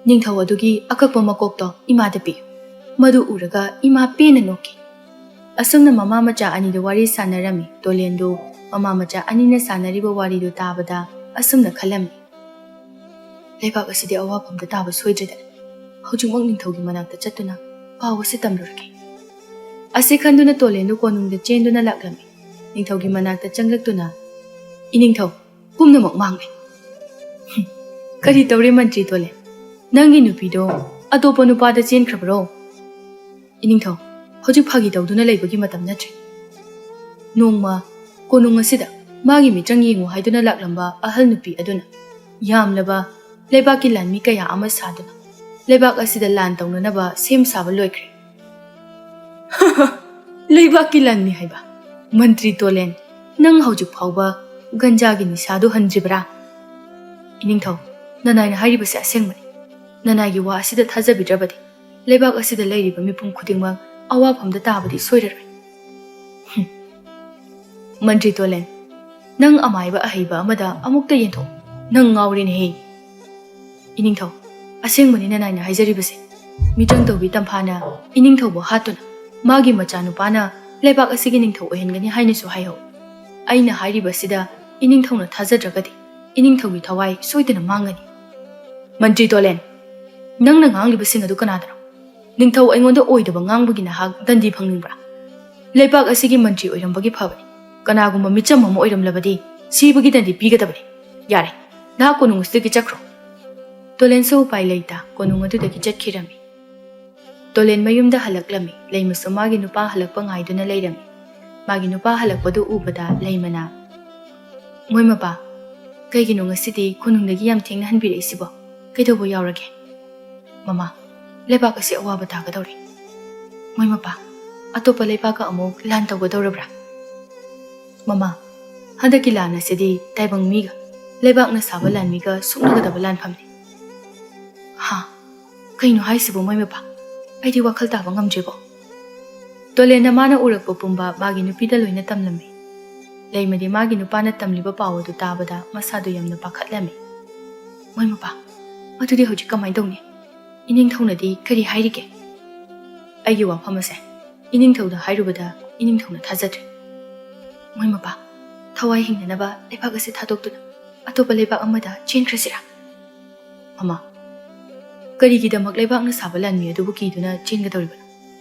ꯅꯤꯡꯊꯧ ꯑꯗꯨꯒꯤ ꯑꯀꯛꯄ ꯃꯀꯣꯛꯇꯣ ꯏꯃꯥꯗ ꯄꯤꯌꯨ꯫ ꯃꯗꯨ ꯎꯔꯒ ꯏꯃꯥ ꯄꯦꯟꯅ ꯅꯣꯛꯈꯤ꯫ ꯑꯁꯨꯝꯅ ꯃꯃꯥ ꯃꯆꯥ ꯑꯅꯤꯗꯨ ꯋꯥꯔꯤ ꯁꯥꯟꯅꯔꯝꯃꯤ꯫ ꯇꯣꯂꯦꯟꯗꯨ ꯃꯃꯥ ꯃꯆꯥ ꯑꯅꯤꯅ ꯁꯥꯟꯅꯔꯤꯕ ꯋꯥꯔꯤꯗꯨ ꯇꯥꯕꯗ ꯑꯁꯨꯝꯅ ꯈꯜꯂꯝꯃꯤ, "ꯂꯩꯕꯥꯛ ꯑꯁꯤꯗꯤ ꯑꯋꯥꯐꯝꯗ ꯇꯥꯕ ꯁꯣꯏꯗ꯭ꯔꯦꯗꯅ꯫ ꯍꯧꯖꯤꯛꯃꯛ ꯅꯤꯡꯊꯧꯒꯤ ꯃꯅꯥꯛꯇ ꯆꯠꯇꯨꯅ ꯄꯥꯎ ꯑꯁꯤ ꯇꯝꯂꯨꯔꯒꯦ꯫" ꯑꯁꯤ ꯈꯟꯗꯨꯅ ꯇꯣꯂꯦꯟꯗꯨ ꯀꯣꯅꯨꯡꯗ ꯆꯦꯟꯗꯨꯅ ꯂꯥꯛꯂꯝꯃꯤ꯫ ꯅꯤꯡꯊꯧꯒꯤ ꯃꯅꯥꯛꯇ ꯆꯪꯂꯛꯇꯨꯅ, "ꯏꯅꯤꯡꯊꯧ, ꯄꯨꯝꯅꯃꯛ ꯃꯥꯡꯂꯦ꯫" "ꯍꯨꯝ, ꯀꯔꯤ ꯇꯧꯔꯦ ꯃꯟꯇ꯭ꯔꯤ ꯇꯣꯂꯦꯟ? ꯅꯪꯒꯤ ꯅꯨꯄꯤꯗꯣ ꯑꯇꯣꯞꯄ ꯅꯨꯄꯥꯗ ꯆꯦꯟꯈ꯭ꯔꯕ꯭ꯔꯣ?" "ꯏꯅꯤꯡꯊꯧ, ꯍꯧꯖꯤꯛ ꯐꯥꯒꯤ ꯇꯧꯗꯨꯅ ꯂꯩꯕꯒꯤ ꯃꯇꯝ ꯅꯠꯇ꯭ꯔꯦ꯫ ꯅꯣꯡꯃ ꯀꯣꯅꯨꯡ ꯑꯁꯤꯗ ꯃꯥꯒꯤ ꯃꯤꯇ꯭ꯔꯪ ꯌꯦꯡꯉꯨ ꯍꯥꯏꯗꯨꯅ ꯂꯥꯛꯂꯝꯕ ꯑꯍꯜ ꯅꯨꯄꯤ ꯑꯗꯨꯅ ꯌꯥꯝꯂꯕ ꯂꯩꯕꯥꯛꯀꯤ ꯂꯥꯟꯃꯤ ꯀꯌꯥ ꯑꯃ ꯁꯥꯗꯨꯅ ꯂꯩꯕꯥꯛ ꯑꯁꯤꯗ ꯂꯥꯟ ꯇꯧꯅꯅꯕ ꯁꯦꯝ ꯁꯥꯕ ꯂꯣꯏꯈ꯭ꯔꯦ꯫" "ꯂꯩꯕꯥꯛꯀꯤ ꯂꯥꯟꯃꯤ ꯍꯥꯏꯕ? ꯃꯟꯇ꯭ꯔꯤ ꯇꯣꯂꯦꯟ, ꯅꯪ ꯍꯧꯖꯤꯛ ꯐꯥꯎꯕ ꯒꯟꯖꯥꯒꯤ ꯅꯤꯁꯥꯗꯨ ꯍꯟꯗ꯭ꯔꯤꯕꯔꯥ?" "ꯏꯅꯤꯡꯊꯧ, ꯅꯅꯥꯏꯅ ꯍꯥꯏꯔꯤꯕꯁꯤ ꯑꯁꯦꯡꯕꯅꯤ꯫ ꯅꯅꯥꯏꯒꯤ ꯋꯥ ꯑꯁꯤꯗ ꯊꯥꯖꯕꯤꯗ꯭ꯔꯕꯗꯤ ꯂꯩꯕꯥꯛ ꯑꯁꯤꯗ ꯂꯩꯔꯤꯕ ꯃꯤꯄꯨꯝ ꯈꯨꯗꯤꯡꯃꯛ ꯑꯋꯥꯐꯝꯗ ꯇꯥꯕꯗꯤ ꯁꯣꯏꯔꯔꯣꯏ꯫" "ꯍꯨꯝ꯫ ꯃꯟꯇ꯭ꯔꯤ ꯇꯣꯂꯦꯟ, ꯅꯪ ꯑꯃꯥꯏꯕ ꯑꯍꯩꯕ ꯑꯃꯗ ꯑꯃꯨꯛꯇ ꯌꯦꯟꯊꯣꯛꯎ꯫ ꯅꯪ ꯉꯥꯎꯔꯦꯅꯦꯍꯦ꯫" "ꯏꯅꯤꯡꯊꯧ, ꯑꯁꯦꯡꯕꯅꯤ ꯅꯅꯥꯏꯅ ꯍꯥꯏꯖꯔꯤꯕꯁꯦ꯫ ꯃꯤꯇ꯭ꯔꯪ ꯇꯧꯕꯤ ꯇꯝꯐꯥꯅ ꯏꯅꯤꯡꯊꯧꯕꯨ ꯍꯥꯠꯇꯨꯅ ꯃꯥꯒꯤ ꯃꯆꯥꯅꯨꯄꯥꯅ ꯂꯩꯕꯥꯛ ꯑꯁꯤꯒꯤ ꯅꯤꯡꯊꯧ ꯑꯣꯏꯍꯟꯒꯅꯤ ꯍꯥꯏꯅꯁꯨ ꯍꯥꯏꯍꯧ꯫ ꯑꯩꯅ ꯍꯥꯏꯔꯤꯕꯁꯤꯗ ꯏꯅꯤꯡꯊꯧꯅ ꯊꯥꯖꯗ꯭ꯔꯒꯗꯤ ꯏꯅꯤꯡꯊꯧꯒꯤ ꯊꯋꯥꯏ ꯁꯣꯏꯗꯅ ꯃꯥꯡꯒꯅꯤ꯫ ꯃꯟꯇ꯭ꯔꯤ ꯇꯣꯂꯦꯟ, ꯅꯪꯅ ꯉꯥꯡꯂꯤꯕꯁꯤꯡ ꯑꯗꯨ ꯀꯅꯥꯗꯅꯣ? ꯅꯤꯡꯊꯧ ꯑꯩꯉꯣꯟꯗ ꯑꯣꯏꯗꯕ ꯉꯥꯡꯕꯒꯤ ꯅꯍꯥꯛ ꯗꯟꯗꯤ ꯐꯪꯅꯤꯡꯕ꯭ꯔꯥ? ꯂꯩꯕꯥꯛ ꯑꯁꯤꯒꯤ ꯃꯟꯇ꯭ꯔꯤ ꯑꯣꯏꯔꯝꯕꯒꯤ ꯐꯕꯅꯤ꯫ ꯀꯅꯥꯒꯨꯝꯕ ꯃꯤꯆꯝ ꯑꯃ ꯑꯣꯏꯔꯝꯂꯕꯗꯤ ꯁꯤꯕꯒꯤ ꯗꯟꯗꯤ ꯄꯤꯒꯗꯕꯅꯤ꯫ ꯌꯥꯔꯦ, ꯅꯍꯥꯛ ꯀꯣꯅꯨꯡ ꯑꯁꯤꯗꯒꯤ ꯆꯠꯈ꯭ꯔꯣ꯫ ꯇꯣꯂꯦꯟꯁꯨ ꯎꯄꯥꯏ ꯂꯩꯇ ꯀꯣꯅꯨꯡ ꯑꯗꯨꯗꯒꯤ ꯆꯠꯈꯤꯔꯝꯃꯤ꯫ ꯇꯣꯂꯦꯟ ꯃꯌꯨꯝꯗ ꯍꯜꯂꯛꯂꯝꯃꯤ꯫ ꯂꯩꯃꯁꯨ ꯃꯥꯒꯤ ꯅꯨꯄꯥ ꯍꯜꯂꯛꯄ ꯉꯥꯏꯗꯨꯅ ꯂꯩꯔꯝꯃꯤ꯫ ꯃꯥꯒꯤ ꯅꯨꯄꯥ ꯍꯜꯂꯛꯄꯗꯨ ꯎꯕꯗ ꯂꯩꯃꯅ, "ꯃꯣꯏ ꯃꯄꯥ, ꯀꯩꯒꯤꯅꯣ ꯉꯁꯤꯗꯤ ꯀꯣꯅꯨꯡꯗꯒꯤ ꯌꯥꯝ ꯊꯦꯡꯅ ꯍꯟꯕꯤꯔꯛꯏꯁꯤꯕꯣ? ꯀꯩꯗꯧꯕ ꯌꯥꯎꯔꯒꯦ?" "ꯃꯃꯥ, ꯂꯩꯕꯥꯛ ꯑꯁꯤ ꯑꯋꯥꯕ ꯇꯥꯒꯗꯧꯔꯦ꯫ ꯃꯣꯏ ꯃꯄꯥ, ꯑꯇꯣꯞꯄ ꯂꯩꯕꯥꯛꯀ ꯑꯃꯨꯛ ꯂꯥꯟ ꯇꯧꯒꯗꯧꯔꯕ꯭ꯔꯥ?" "ꯃꯃꯥ, ꯍꯟꯗꯛꯀꯤ ꯂꯥꯟ ꯑꯁꯤꯗꯤ ꯇꯥꯏꯕꯪ ꯃꯤꯒ ꯂꯩꯕꯥꯛꯅ ꯁꯥꯕ ꯂꯥꯟꯃꯤꯒ ꯁꯣꯛꯅꯒꯗꯕ ꯂꯥꯟꯐꯝꯅꯤ꯫" "ꯍꯥ? ꯀꯩꯅꯣ ꯍꯥꯏꯁꯤꯕꯣ ꯃꯣꯏ ꯃꯄꯥ? ꯑꯩꯗꯤ ꯋꯥꯈꯜ ꯇꯥꯕ ꯉꯝꯗ꯭ꯔꯦꯕꯣ꯫" ꯇꯣꯂꯦꯟꯅ ꯃꯥꯅ ꯎꯔꯛꯄ ꯄꯨꯝꯕ ꯃꯥꯒꯤ ꯅꯨꯄꯤꯗ ꯂꯣꯏꯅ ꯇꯝꯂꯝꯃꯤ꯫ ꯂꯩꯃꯗꯤ ꯃꯥꯒꯤ ꯅꯨꯄꯥꯅ ꯇꯝꯂꯤꯕ ꯄꯥꯎ ꯑꯗꯨ ꯇꯥꯕꯗ ꯃꯁꯥꯗꯨ ꯌꯥꯝꯅ ꯄꯥꯈꯠꯂꯝꯃꯤ꯫ "ꯃꯣꯏ ꯃꯄꯥ, ꯑꯗꯨꯗꯤ ꯍꯧꯖꯤꯛ ꯀꯃꯥꯏꯅ ꯇꯧꯅꯤ? ꯏꯅꯤꯡꯊꯧꯅꯗꯤ ꯀꯔꯤ ꯍꯥꯏꯔꯤꯒꯦ? ꯑꯩꯒꯤ ꯋꯥꯐꯝ ꯑꯁꯦ ꯏꯅꯤꯡꯊꯧꯗ ꯍꯥꯏꯔꯨꯕꯗ ꯏꯅꯤꯡꯊꯧꯅ ꯊꯥꯖꯗ꯭ꯔꯦ꯫ ꯃꯣꯏ ꯃꯄꯥ, ꯊꯋꯥꯏ ꯍꯤꯡꯅꯅꯕ ꯂꯩꯕꯥꯛ ꯑꯁꯤ ꯊꯥꯗꯣꯛꯇꯨꯅ ꯑꯇꯣꯞꯄ ꯂꯩꯕꯥꯛ ꯑꯃꯗ ꯆꯦꯟꯈ꯭ꯔꯁꯤꯔꯥ?" "ꯃꯃꯥ, ꯀꯔꯤꯒꯤꯗꯃꯛ ꯂꯩꯕꯥꯛꯅ ꯁꯥꯕ ꯂꯥꯟꯃꯤ ꯑꯗꯨꯕꯨ ꯀꯤꯗꯨꯅ ꯆꯦꯟꯒꯗꯧꯔꯤꯕꯅꯣ?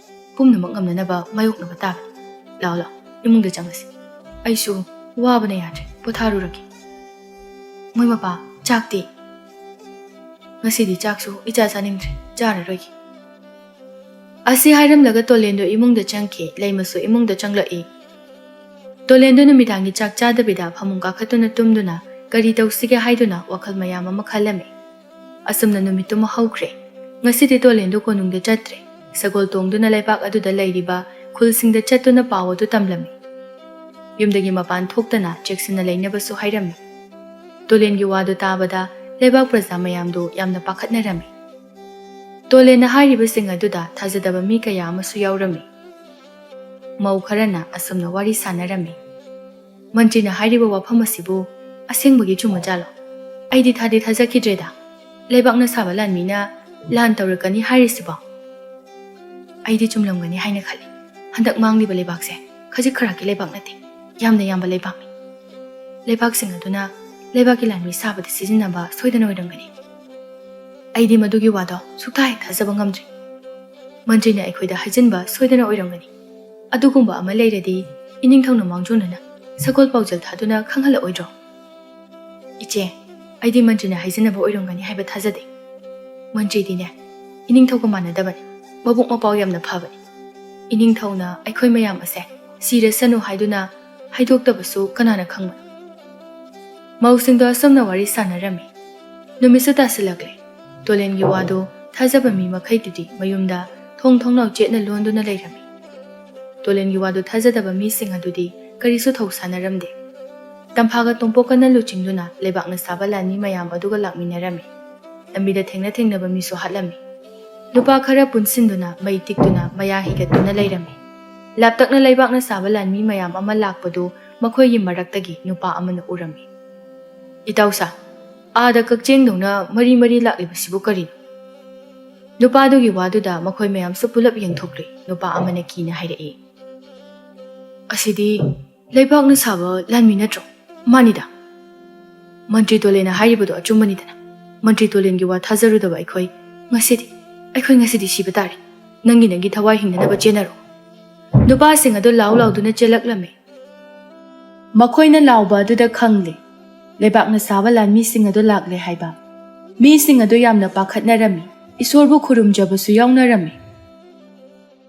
ꯄꯨꯝꯅꯃꯛ ꯉꯝꯅꯅꯕ ꯃꯥꯌꯣꯛꯅꯕ ꯇꯥꯕꯅꯤ꯫ ꯂꯥꯛꯑꯣ, ꯂꯥꯛꯑꯣ, ꯏꯃꯨꯡꯗ ꯆꯪꯉꯁꯤ꯫ ꯑꯩꯁꯨ ꯋꯥꯕꯅ ꯌꯥꯗ꯭ꯔꯦ, ꯄꯣꯊꯥꯔꯨꯔꯒꯦ꯫ ꯃꯣꯏ ꯃꯄꯥ, ꯆꯥꯛꯇꯤ?" "ꯉꯁꯤꯗꯤ ꯆꯥꯛꯁꯨ ꯏꯆꯥ ꯆꯥꯅꯤꯡꯗ꯭ꯔꯦ, ꯆꯥꯔꯔꯣꯏꯒꯦ꯫" ꯑꯁꯤ ꯍꯥꯏꯔꯝꯂꯒ ꯇꯣꯂꯦꯟꯗꯣ ꯏꯃꯨꯡꯗ ꯆꯪꯈꯤ꯫ ꯂꯩꯃꯁꯨ ꯏꯃꯨꯡꯗ ꯆꯪꯂꯛꯏ꯫ ꯇꯣꯂꯦꯟꯗꯣ ꯅꯨꯃꯤꯗꯥꯡꯒꯤ ꯆꯥꯛ ꯆꯥꯗꯕꯤꯗ ꯐꯃꯨꯡ ꯀꯥꯈꯠꯇꯨꯅ ꯇꯨꯝꯗꯨꯅ ꯀꯔꯤ ꯇꯧꯁꯤꯒꯦ ꯍꯥꯏꯗꯨꯅ ꯋꯥꯈꯜ ꯃꯌꯥꯝ ꯑꯃ ꯈꯜꯂꯝꯃꯤ꯫ ꯑꯁꯨꯝꯅ ꯅꯨꯃꯤꯠꯇꯨꯃ ꯍꯧꯈ꯭ꯔꯦ꯫ ꯉꯁꯤꯗꯤ ꯇꯣꯂꯦꯟꯗꯣ ꯀꯣꯅꯨꯡꯗ ꯆꯠꯇ꯭ꯔꯦ꯫ ꯁꯒꯣꯜ ꯇꯣꯡꯗꯨꯅ ꯂꯩꯕꯥꯛ ꯑꯗꯨꯗ ꯂꯩꯔꯤꯕ ꯈꯨꯜꯁꯤꯡꯗ ꯆꯠꯇꯨꯅ ꯄꯥꯎ ꯑꯗꯨ ꯇꯝꯂꯝꯃꯤ꯫ ꯌꯨꯝꯗꯒꯤ ꯃꯄꯥꯟ ꯊꯣꯛꯇꯅ ꯆꯦꯛꯁꯤꯟꯅ ꯂꯩꯅꯕꯁꯨ ꯍꯥꯏꯔꯝꯃꯤ꯫ ꯇꯣꯂꯦꯟꯒꯤ ꯋꯥꯗꯨ ꯇꯥꯕꯗ ꯂꯩꯕꯥꯛ ꯄ꯭ꯔꯖꯥ ꯃꯌꯥꯝꯗꯨ ꯌꯥꯝꯅ ꯄꯥꯈꯠꯅꯔꯝꯃꯤ꯫ ꯇꯣꯂꯦꯟꯅ ꯍꯥꯏꯔꯤꯕꯁꯤꯡ ꯑꯗꯨꯗ ꯊꯥꯖꯗꯕ ꯃꯤ ꯀꯌꯥ ꯑꯃꯁꯨ ꯌꯥꯎꯔꯝꯃꯤ꯫ ꯃꯧ ꯈꯔꯅ ꯑꯁꯨꯝꯅ ꯋꯥꯔꯤ ꯁꯥꯟꯅꯔꯝꯃꯤ꯫ "ꯃꯟꯇ꯭ꯔꯤꯅ ꯍꯥꯏꯔꯤꯕ ꯋꯥꯐꯝ ꯑꯁꯤꯕꯨ ꯑꯁꯦꯡꯕꯒꯤ ꯆꯨꯝꯃꯖꯥꯠꯂꯣ? ꯑꯩꯗꯤ ꯊꯥꯗꯤ ꯊꯥꯖꯈꯤꯗ꯭ꯔꯦꯗ꯫ ꯂꯩꯕꯥꯛꯅ ꯁꯥꯕ ꯂꯥꯟꯃꯤꯅ ꯂꯥꯟ ꯇꯧꯔꯛꯀꯅꯤ ꯍꯥꯏꯔꯤꯁꯤꯕꯣ? ꯑꯩꯗꯤ ꯆꯨꯝꯂꯝꯒꯅꯤ ꯍꯥꯏꯅ ꯈꯜꯂꯤ꯫ ꯍꯟꯗꯛ ꯃꯥꯡꯂꯤꯕ ꯂꯩꯕꯥꯛꯁꯦ ꯈꯖꯤꯛ ꯈꯔꯥꯛꯀꯤ ꯂꯩꯕꯥꯛ ꯅꯠꯇꯦ, ꯌꯥꯝꯅ ꯌꯥꯝꯕ ꯂꯩꯕꯥꯛꯅꯤ꯫ ꯂꯩꯕꯥꯛꯁꯤꯡ ꯑꯗꯨꯅ ꯂꯩꯕꯥꯛꯀꯤ ꯂꯥꯟꯃꯤ ꯁꯥꯕꯗ ꯁꯤꯖꯤꯟꯅꯕ ꯁꯣꯏꯗꯅ ꯑꯣꯏꯔꯝꯒꯅꯤ꯫ ꯑꯩꯗꯤ ꯃꯗꯨꯒꯤ ꯋꯥꯗꯣ ꯁꯨꯛꯊꯥ ꯍꯦꯛ ꯊꯥꯖꯕ ꯉꯝꯗ꯭ꯔꯤ꯫ ꯃꯟꯇ꯭ꯔꯤꯅ ꯑꯩꯈꯣꯏꯗ ꯍꯥꯏꯖꯤꯟꯕ ꯁꯣꯏꯗꯅ ꯑꯣꯏꯔꯝꯒꯅꯤ꯫ ꯑꯗꯨꯒꯨꯝꯕ ꯑꯃ ꯂꯩꯔꯗꯤ ꯏꯅꯤꯡꯊꯧꯅ ꯃꯥꯡꯖꯧꯅꯅ ꯁꯒꯣꯜ ꯄꯥꯎꯖꯦꯜ ꯊꯥꯗꯨꯅ ꯈꯪꯍꯜꯂꯛꯑꯣꯏꯗ꯭ꯔꯣ? ꯏꯆꯦ, ꯑꯩꯗꯤ ꯃꯟꯇ꯭ꯔꯤꯅ ꯍꯥꯏꯖꯤꯟꯅꯕ ꯑꯣꯏꯔꯝꯒꯅꯤ ꯍꯥꯏꯕ ꯊꯥꯖꯗꯦ꯫ ꯃꯟꯇ꯭ꯔꯤꯗꯤꯅꯦ, ꯏꯅꯤꯡꯊꯧꯒ ꯃꯥꯟꯅꯗꯕꯅꯤ, ꯃꯕꯨꯛ ꯃꯄꯥꯎ ꯌꯥꯝꯅ ꯐꯕꯅꯤ꯫ ꯏꯅꯤꯡꯊꯧꯅ ꯑꯩꯈꯣꯏ ꯃꯌꯥꯝ ꯑꯁꯦ ꯁꯤꯔꯁꯅꯨ ꯍꯥꯏꯗꯨꯅ ꯍꯥꯏꯗꯣꯛꯇꯕꯁꯨ ꯀꯅꯥꯅ ꯈꯪꯕꯅꯣ? ꯃꯧꯁꯤꯡꯗꯣ ꯑꯁꯨꯝꯅ ꯋꯥꯔꯤ ꯁꯥꯟꯅꯔꯝꯃꯤ꯫ ꯅꯨꯃꯤꯠꯁꯨ ꯇꯥꯁꯤꯜꯂꯛꯂꯦ꯫ ꯇꯣꯂꯦꯟꯒꯤ ꯋꯥꯗꯨ ꯊꯥꯖꯕ ꯃꯤ ꯃꯈꯩꯗꯨꯗꯤ ꯃꯌꯨꯝꯗ ꯊꯣꯡ ꯊꯣꯡꯅꯥꯎ ꯆꯦꯠꯅ ꯂꯣꯟꯗꯨꯅ ꯂꯩꯔꯝꯃꯤ꯫ ꯇꯣꯂꯦꯟꯒꯤ ꯋꯥꯗꯨ ꯊꯥꯖꯗꯕ ꯃꯤꯁꯤꯡ ꯑꯗꯨꯗꯤ ꯀꯔꯤꯁꯨ ꯊꯧ ꯁꯥꯟꯅꯔꯝꯗꯦ꯫ ꯇꯝꯐꯥꯒ ꯇꯣꯝꯄꯣꯛꯀꯅ ꯂꯨꯆꯤꯡꯗꯨꯅ ꯂꯩꯕꯥꯛꯅ ꯁꯥꯕ ꯂꯥꯟꯃꯤ ꯃꯌꯥꯝ ꯑꯗꯨꯒ ꯂꯥꯛꯃꯤꯟꯅꯔꯝꯃꯤ꯫ ꯂꯝꯕꯤꯗ ꯊꯦꯡꯅ ꯊꯦꯡꯅꯕ ꯃꯤꯁꯨ ꯍꯥꯠꯂꯝꯃꯤ꯫ ꯅꯨꯄꯥ ꯈꯔ ꯄꯨꯟꯁꯤꯟꯗꯨꯅ ꯃꯩ ꯇꯤꯛꯇꯨꯅ ꯃꯌꯥ ꯍꯤꯒꯠꯇꯨꯅ ꯂꯩꯔꯝꯃꯤ꯫ ꯂꯥꯞꯇꯛꯅ ꯂꯩꯕꯥꯛꯅ ꯁꯥꯕ ꯂꯥꯟꯃꯤ ꯃꯌꯥꯝ ꯑꯃ ꯂꯥꯛꯄꯗꯨ ꯃꯈꯣꯏꯒꯤ ꯃꯔꯛꯇꯒꯤ ꯅꯨꯄꯥ ꯑꯃꯅ ꯎꯔꯝꯃꯤ꯫ "ꯏꯇꯥꯎꯁꯥ, ꯑꯥꯗ ꯀꯛꯆꯦꯡꯗꯧꯅ ꯃꯔꯤ ꯃꯔꯤ ꯂꯥꯛꯂꯤꯕꯁꯤꯕꯨ ꯀꯔꯤꯅꯣ?" ꯅꯨꯄꯥꯗꯨꯒꯤ ꯋꯥꯗꯨꯗ ꯃꯈꯣꯏ ꯃꯌꯥꯝꯁꯨ ꯄꯨꯂꯞ ꯌꯦꯡꯊꯣꯛꯂꯦ꯫ ꯅꯨꯄꯥ ꯑꯃꯅ ꯀꯤꯅ ꯍꯥꯏꯔꯛꯏ, "ꯑꯁꯤꯗꯤ ꯂꯩꯕꯥꯛꯅ ꯁꯥꯕ ꯂꯥꯟꯃꯤ ꯅꯠꯇ꯭ꯔꯣ? ꯃꯥꯅꯤꯗ꯫ ꯃꯟꯇ꯭ꯔꯤ ꯇꯣꯂꯦꯟꯅ ꯍꯥꯏꯔꯤꯕꯗꯣ ꯑꯆꯨꯝꯕꯅꯤꯗꯅ꯫ ꯃꯟꯇ꯭ꯔꯤ ꯇꯣꯂꯦꯟꯒꯤ ꯋꯥ ꯊꯥꯖꯔꯨꯗꯕ ꯑꯩꯈꯣꯏ ꯉꯁꯤꯗꯤ, ꯑꯩꯈꯣꯏ ꯉꯁꯤꯗꯤ ꯁꯤꯕ ꯇꯥꯔꯦ꯫ ꯅꯪꯒꯤ ꯅꯪꯒꯤ ꯊꯋꯥꯏ ꯍꯤꯡꯅꯅꯕ ꯆꯦꯟꯅꯔꯣ꯫" ꯅꯨꯄꯥꯁꯤꯡ ꯑꯗꯨ ꯂꯥꯎ ꯂꯥꯎꯗꯨꯅ ꯆꯦꯜꯂꯛꯂꯝꯃꯤ꯫ ꯃꯈꯣꯏꯅ ꯂꯥꯎꯕ ꯑꯗꯨꯗ ꯈꯪꯂꯦ, ꯂꯩꯕꯥꯛꯅ ꯁꯥꯕ ꯂꯥꯟꯃꯤꯁꯤꯡ ꯑꯗꯨ ꯂꯥꯛꯂꯦ ꯍꯥꯏꯕ꯫ ꯃꯤꯁꯤꯡ ꯑꯗꯨ ꯌꯥꯝꯅ ꯄꯥꯈꯠꯅꯔꯝꯃꯤ, ꯏꯁꯣꯔꯕꯨ ꯈꯨꯔꯨꯝꯖꯕꯁꯨ ꯌꯥꯎꯅꯔꯝꯃꯤ꯫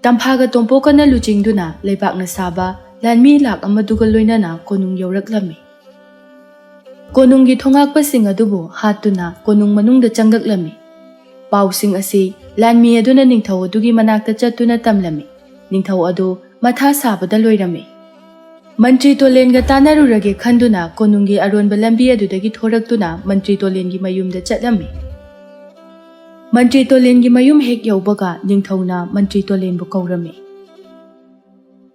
ꯇꯝꯐꯥꯒ ꯇꯣꯝꯄꯣꯛꯀꯅ ꯂꯨꯆꯤꯡꯗꯨꯅ ꯂꯩꯕꯥꯛꯅ ꯁꯥꯕ ꯂꯥꯟꯃꯤ ꯂꯥꯛ ꯑꯃꯗꯨꯒ ꯂꯣꯏꯅꯅ ꯀꯣꯅꯨꯡ ꯌꯧꯔꯛꯂꯝꯃꯤ꯫ ꯀꯣꯅꯨꯡꯒꯤ ꯊꯣꯉꯥꯛꯄꯁꯤꯡ ꯑꯗꯨꯕꯨ ꯍꯥꯠꯇꯨꯅ ꯀꯣꯅꯨꯡ ꯃꯅꯨꯡꯗ ꯆꯪꯂꯛꯂꯝꯃꯤ꯫ ꯄꯥꯎꯁꯤꯡ ꯑꯁꯤ ꯂꯥꯟꯃꯤ ꯑꯗꯨꯅ ꯅꯤꯡꯊꯧ ꯑꯗꯨꯒꯤ ꯃꯅꯥꯛꯇ ꯆꯠꯇꯨꯅ ꯇꯝꯂꯝꯃꯤ꯫ ꯅꯤꯡꯊꯧ ꯑꯗꯨ ꯃꯊꯥ ꯁꯥꯕꯗ ꯂꯣꯏꯔꯝꯃꯤ꯫ ꯃꯟꯇ꯭ꯔꯤ ꯇꯣꯂꯦꯟꯒ ꯇꯥꯟꯅꯔꯨꯔꯒꯦ ꯈꯟꯗꯨꯅ ꯀꯣꯅꯨꯡꯒꯤ ꯑꯔꯣꯟꯕ ꯂꯝꯕꯤ ꯑꯗꯨꯗꯒꯤ ꯊꯣꯔꯛꯇꯨꯅ ꯃꯟꯇ꯭ꯔꯤ ꯇꯣꯂꯦꯟꯒꯤ ꯃꯌꯨꯝꯗ ꯆꯠꯂꯝꯃꯤ꯫ ꯃꯟꯇ꯭ꯔꯤ ꯇꯣꯂꯦꯟꯒꯤ ꯃꯌꯨꯝ ꯍꯦꯛ ꯌꯧꯕꯒ ꯅꯤꯡꯊꯧꯅ ꯃꯟꯇ꯭ꯔꯤ ꯇꯣꯂꯦꯟꯕꯨ ꯀꯧꯔꯝꯃꯤ꯫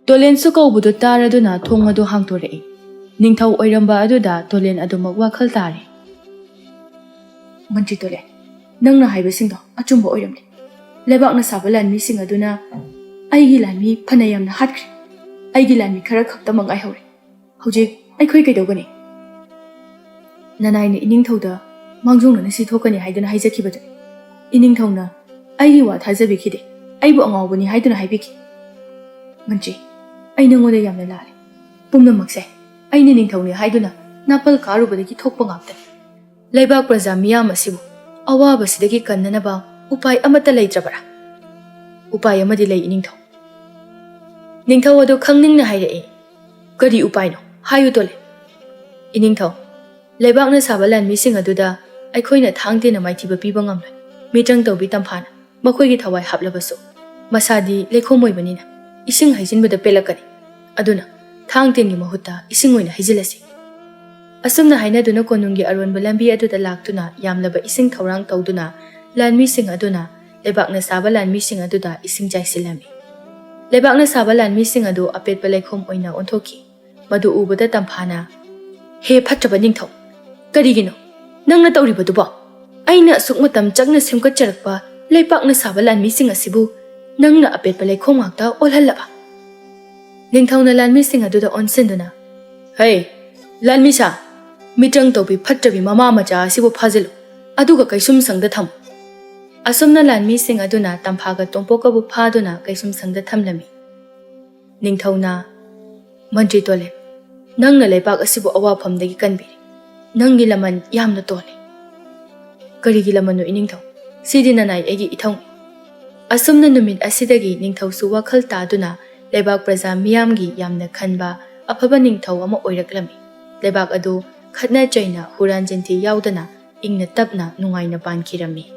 ꯇꯣꯂꯦꯟꯁꯨ ꯀꯧꯕꯗꯨ ꯇꯥꯔꯗꯨꯅ ꯊꯣꯡ ꯑꯗꯨ ꯍꯥꯡꯗꯣꯔꯛꯏ꯫ ꯅꯤꯡꯊꯧ ꯑꯣꯏꯔꯝꯕ ꯑꯗꯨꯗ ꯇꯣꯂꯦꯟ ꯑꯗꯨꯃꯛ ꯋꯥꯈꯜ ꯇꯥꯔꯦ꯫ "ꯃꯟꯇ꯭ꯔꯤ ꯇꯣꯂꯦꯟ, ꯅꯪꯅ ꯍꯥꯏꯕꯁꯤꯡꯗꯣ ꯑꯆꯨꯝꯕ ꯑꯣꯏꯔꯝꯂꯦ꯫ ꯂꯩꯕꯥꯛꯅ ꯁꯥꯕ ꯂꯥꯟꯃꯤꯁꯤꯡ ꯑꯗꯨꯅ ꯑꯩꯒꯤ ꯂꯥꯟꯃꯤ ꯐꯅ ꯌꯥꯝꯅ ꯍꯥꯠꯈ꯭ꯔꯦ꯫ ꯑꯩꯒꯤ ꯂꯥꯟꯃꯤ ꯈꯔ ꯈꯛꯇꯃꯛ ꯉꯥꯏꯍꯧꯔꯦ꯫ ꯍꯧꯖꯤꯛ ꯑꯩꯈꯣꯏ ꯀꯩꯗꯧꯒꯅꯤ? ꯅꯅꯥꯏꯅ ꯏꯅꯤꯡꯊꯧꯗ ꯃꯥꯡꯖꯧꯅꯅ ꯁꯤ ꯊꯣꯛꯀꯅꯤ ꯍꯥꯏꯗꯨꯅ ꯍꯥꯏꯖꯈꯤꯕꯗꯨ ꯏꯅꯤꯡꯊꯧꯅ ꯑꯩꯒꯤ ꯋꯥ ꯊꯥꯖꯕꯤꯈꯤꯗꯦ꯫ ꯑꯩꯕꯨ ꯑꯉꯥꯎꯕꯅꯤ ꯍꯥꯏꯗꯨꯅ ꯍꯥꯏꯕꯤꯈꯤ꯫ ꯃꯟꯇ꯭ꯔꯤ, ꯑꯩ ꯅꯉꯣꯟꯗ ꯌꯥꯝꯅ ꯂꯥꯜꯂꯦ꯫ ꯄꯨꯝꯅꯃꯛꯁꯦ ꯑꯩꯅ ꯅꯤꯡꯊꯧꯅꯤ ꯍꯥꯏꯗꯨꯅ ꯅꯥꯄꯜ ꯀꯥꯔꯨꯕꯗꯒꯤ ꯊꯣꯛꯄ ꯉꯥꯛꯇꯅꯤ꯫ ꯂꯩꯕꯥꯛ ꯄ꯭ꯔꯖꯥ ꯃꯤꯌꯥꯝ ꯑꯁꯤꯕꯨ ꯑꯋꯥꯕꯁꯤꯗꯒꯤ ꯀꯟꯅꯅꯕ ꯎꯄꯥꯏ ꯑꯃꯠꯇ ꯂꯩꯇ꯭ꯔꯕꯔꯥ? ꯎꯄꯥꯏ ꯑꯃꯗꯤ ꯂꯩ, ꯏꯅꯤꯡꯊꯧ꯫ ꯅꯤꯡꯊꯧ ꯑꯗꯨ ꯈꯪꯅꯤꯡꯅ ꯍꯥꯏꯔꯛꯏ꯫ ꯀꯔꯤ ꯎꯄꯥꯏꯅꯣ? ꯍꯥꯏꯌꯨ, ꯇꯣꯂꯦ꯫ ꯏꯅꯤꯡꯊꯧ, ꯂꯩꯕꯥꯛꯅ ꯁꯥꯕ ꯂꯥꯟꯃꯤꯁꯤꯡ ꯑꯗꯨꯗ ꯑꯩꯈꯣꯏꯅ ꯊꯥꯡ ꯇꯦꯟꯅ ꯃꯥꯏꯊꯤꯕ ꯄꯤꯕ ꯉꯝꯂꯣꯏ꯫ ꯃꯤꯇ꯭ꯔꯪ ꯇꯧꯕꯤ ꯇꯝꯐꯥꯅ ꯃꯈꯣꯏꯒꯤ ꯊꯋꯥꯏ ꯍꯥꯞꯂꯕꯁꯨ, ꯃꯁꯥꯗꯤ ꯂꯩꯈꯣꯝ ꯑꯣꯏꯕꯅꯤꯅ ꯏꯁꯤꯡ ꯍꯩꯖꯤꯟꯕꯗ ꯄꯦꯜꯂꯛꯀꯅꯤ꯫ ꯑꯗꯨꯅ ꯊꯥꯡ ꯇꯦꯟꯒꯤ ꯃꯍꯨꯠꯇ ꯏꯁꯤꯡ ꯑꯣꯏꯅ ꯍꯩꯖꯤꯜꯂꯁꯤ꯫ ꯑꯁꯨꯝꯅ ꯍꯥꯏꯅꯗꯨꯅ ꯀꯣꯅꯨꯡꯒꯤ ꯑꯔꯣꯟꯕ ꯂꯝꯕꯤ ꯑꯗꯨꯗ ꯂꯥꯛꯇꯨꯅ ꯌꯥꯝꯂꯕ ꯏꯁꯤꯡ ꯊꯧꯔꯥꯡ ꯇꯧꯗꯨꯅ ꯂꯥꯟꯃꯤꯁꯤꯡ ꯑꯗꯨꯅ ꯂꯩꯕꯥꯛꯅ ꯁꯥꯕ ꯂꯥꯟꯃꯤꯁꯤꯡ ꯑꯗꯨꯗ ꯏꯁꯤꯡ ꯆꯥꯏꯁꯤꯜꯂꯝꯃꯤ꯫ ꯂꯩꯕꯥꯛꯅ ꯁꯥꯕ ꯂꯥꯟꯃꯤꯁꯤꯡ ꯑꯗꯨ ꯑꯄꯦꯠꯄ ꯂꯩꯈꯣꯝ ꯑꯣꯏꯅ ꯑꯣꯟꯊꯣꯛꯈꯤ꯫ ꯃꯗꯨ ꯎꯕꯗ ꯇꯝꯐꯥꯅ, "ꯍꯦ ꯐꯠꯇ꯭ꯔꯕ ꯅꯤꯡꯊꯧ, ꯀꯔꯤꯒꯤꯅꯣ ꯅꯪꯅ ꯇꯧꯔꯤꯕꯗꯨꯕꯣ? ꯑꯩꯅ ꯑꯁꯨꯛ ꯃꯇꯝ ꯆꯪꯅ ꯁꯦꯝꯒꯠꯆꯔꯛꯄ ꯂꯩꯄꯥꯛꯅ ꯁꯥꯕ ꯂꯥꯟꯃꯤꯁꯤꯡ ꯑꯁꯤꯕꯨ ꯅꯪꯅ ꯑꯄꯦꯠꯄ ꯂꯩꯈꯣꯝ ꯉꯥꯛꯇ ꯑꯣꯜꯍꯜꯂꯕ?" ꯅꯤꯡꯊꯧꯅ ꯂꯥꯟꯃꯤꯁꯤꯡ ꯑꯗꯨꯗ ꯑꯣꯟꯁꯤꯟꯗꯨꯅ, "ꯍꯩ, ꯂꯥꯟꯃꯤꯁꯥ, ꯃꯤꯇ꯭ꯔꯪ ꯇꯧꯕꯤ ꯐꯠꯇ꯭ꯔꯕꯤ ꯃꯃꯥ ꯃꯆꯥ ꯑꯁꯤꯕꯨ ꯐꯥꯖꯤꯜꯂꯨ, ꯑꯗꯨꯒ ꯀꯩꯁꯨꯝ ꯁꯪꯗ ꯊꯝꯃꯨ꯫" ꯑꯁꯨꯝꯅ ꯂꯥꯟꯃꯤꯁꯤꯡ ꯑꯗꯨꯅ ꯇꯝꯐꯥꯒ ꯇꯣꯝꯄꯣꯛꯀꯕꯨ ꯐꯥꯗꯨꯅ ꯀꯩꯁꯨꯝ ꯁꯪꯗ ꯊꯝꯂꯝꯃꯤ꯫ ꯅꯤꯡꯊꯧꯅ, "ꯃꯟꯇ꯭ꯔꯤ ꯇꯣꯂꯦ, ꯅꯪꯅ ꯂꯩꯕꯥꯛ ꯑꯁꯤꯕꯨ ꯑꯋꯥꯐꯝꯗꯒꯤ ꯀꯟꯕꯤꯔꯤ꯫ ꯅꯪꯒꯤ ꯂꯃꯟ ꯌꯥꯝꯅ ꯇꯣꯜꯂꯤ꯫" "ꯀꯔꯤꯒꯤ ꯂꯃꯟꯅꯣ, ꯏꯅꯤꯡꯊꯧ? ꯁꯤꯗꯤ ꯅꯅꯥꯏ ꯑꯩꯒꯤ ꯏꯊꯧꯅꯤ꯫" ꯑꯁꯨꯝꯅ ꯅꯨꯃꯤꯠ ꯑꯁꯤꯗꯒꯤ ꯅꯤꯡꯊꯧꯁꯨ ꯋꯥꯈꯜ ꯇꯥꯗꯨꯅ ꯂꯩꯕꯥꯛ ꯄ꯭ꯔꯖꯥ ꯃꯤꯌꯥꯝꯒꯤ ꯌꯥꯝꯅ ꯈꯟꯕ ꯑꯐꯕ ꯅꯤꯡꯊꯧ ꯑꯃ ꯑꯣꯏꯔꯛꯂꯝꯃꯤ꯫ ꯂꯩꯕꯥꯛ ꯑꯗꯨ ꯈꯠꯅ ꯆꯩꯅ, ꯍꯨꯔꯥꯟ ꯆꯤꯟꯊꯤ ꯌꯥꯎꯗꯅ ꯏꯪꯅ ꯇꯞꯅ ꯅꯨꯡꯉꯥꯏꯅ ꯄꯥꯟꯈꯤꯔꯝꯃꯤ꯫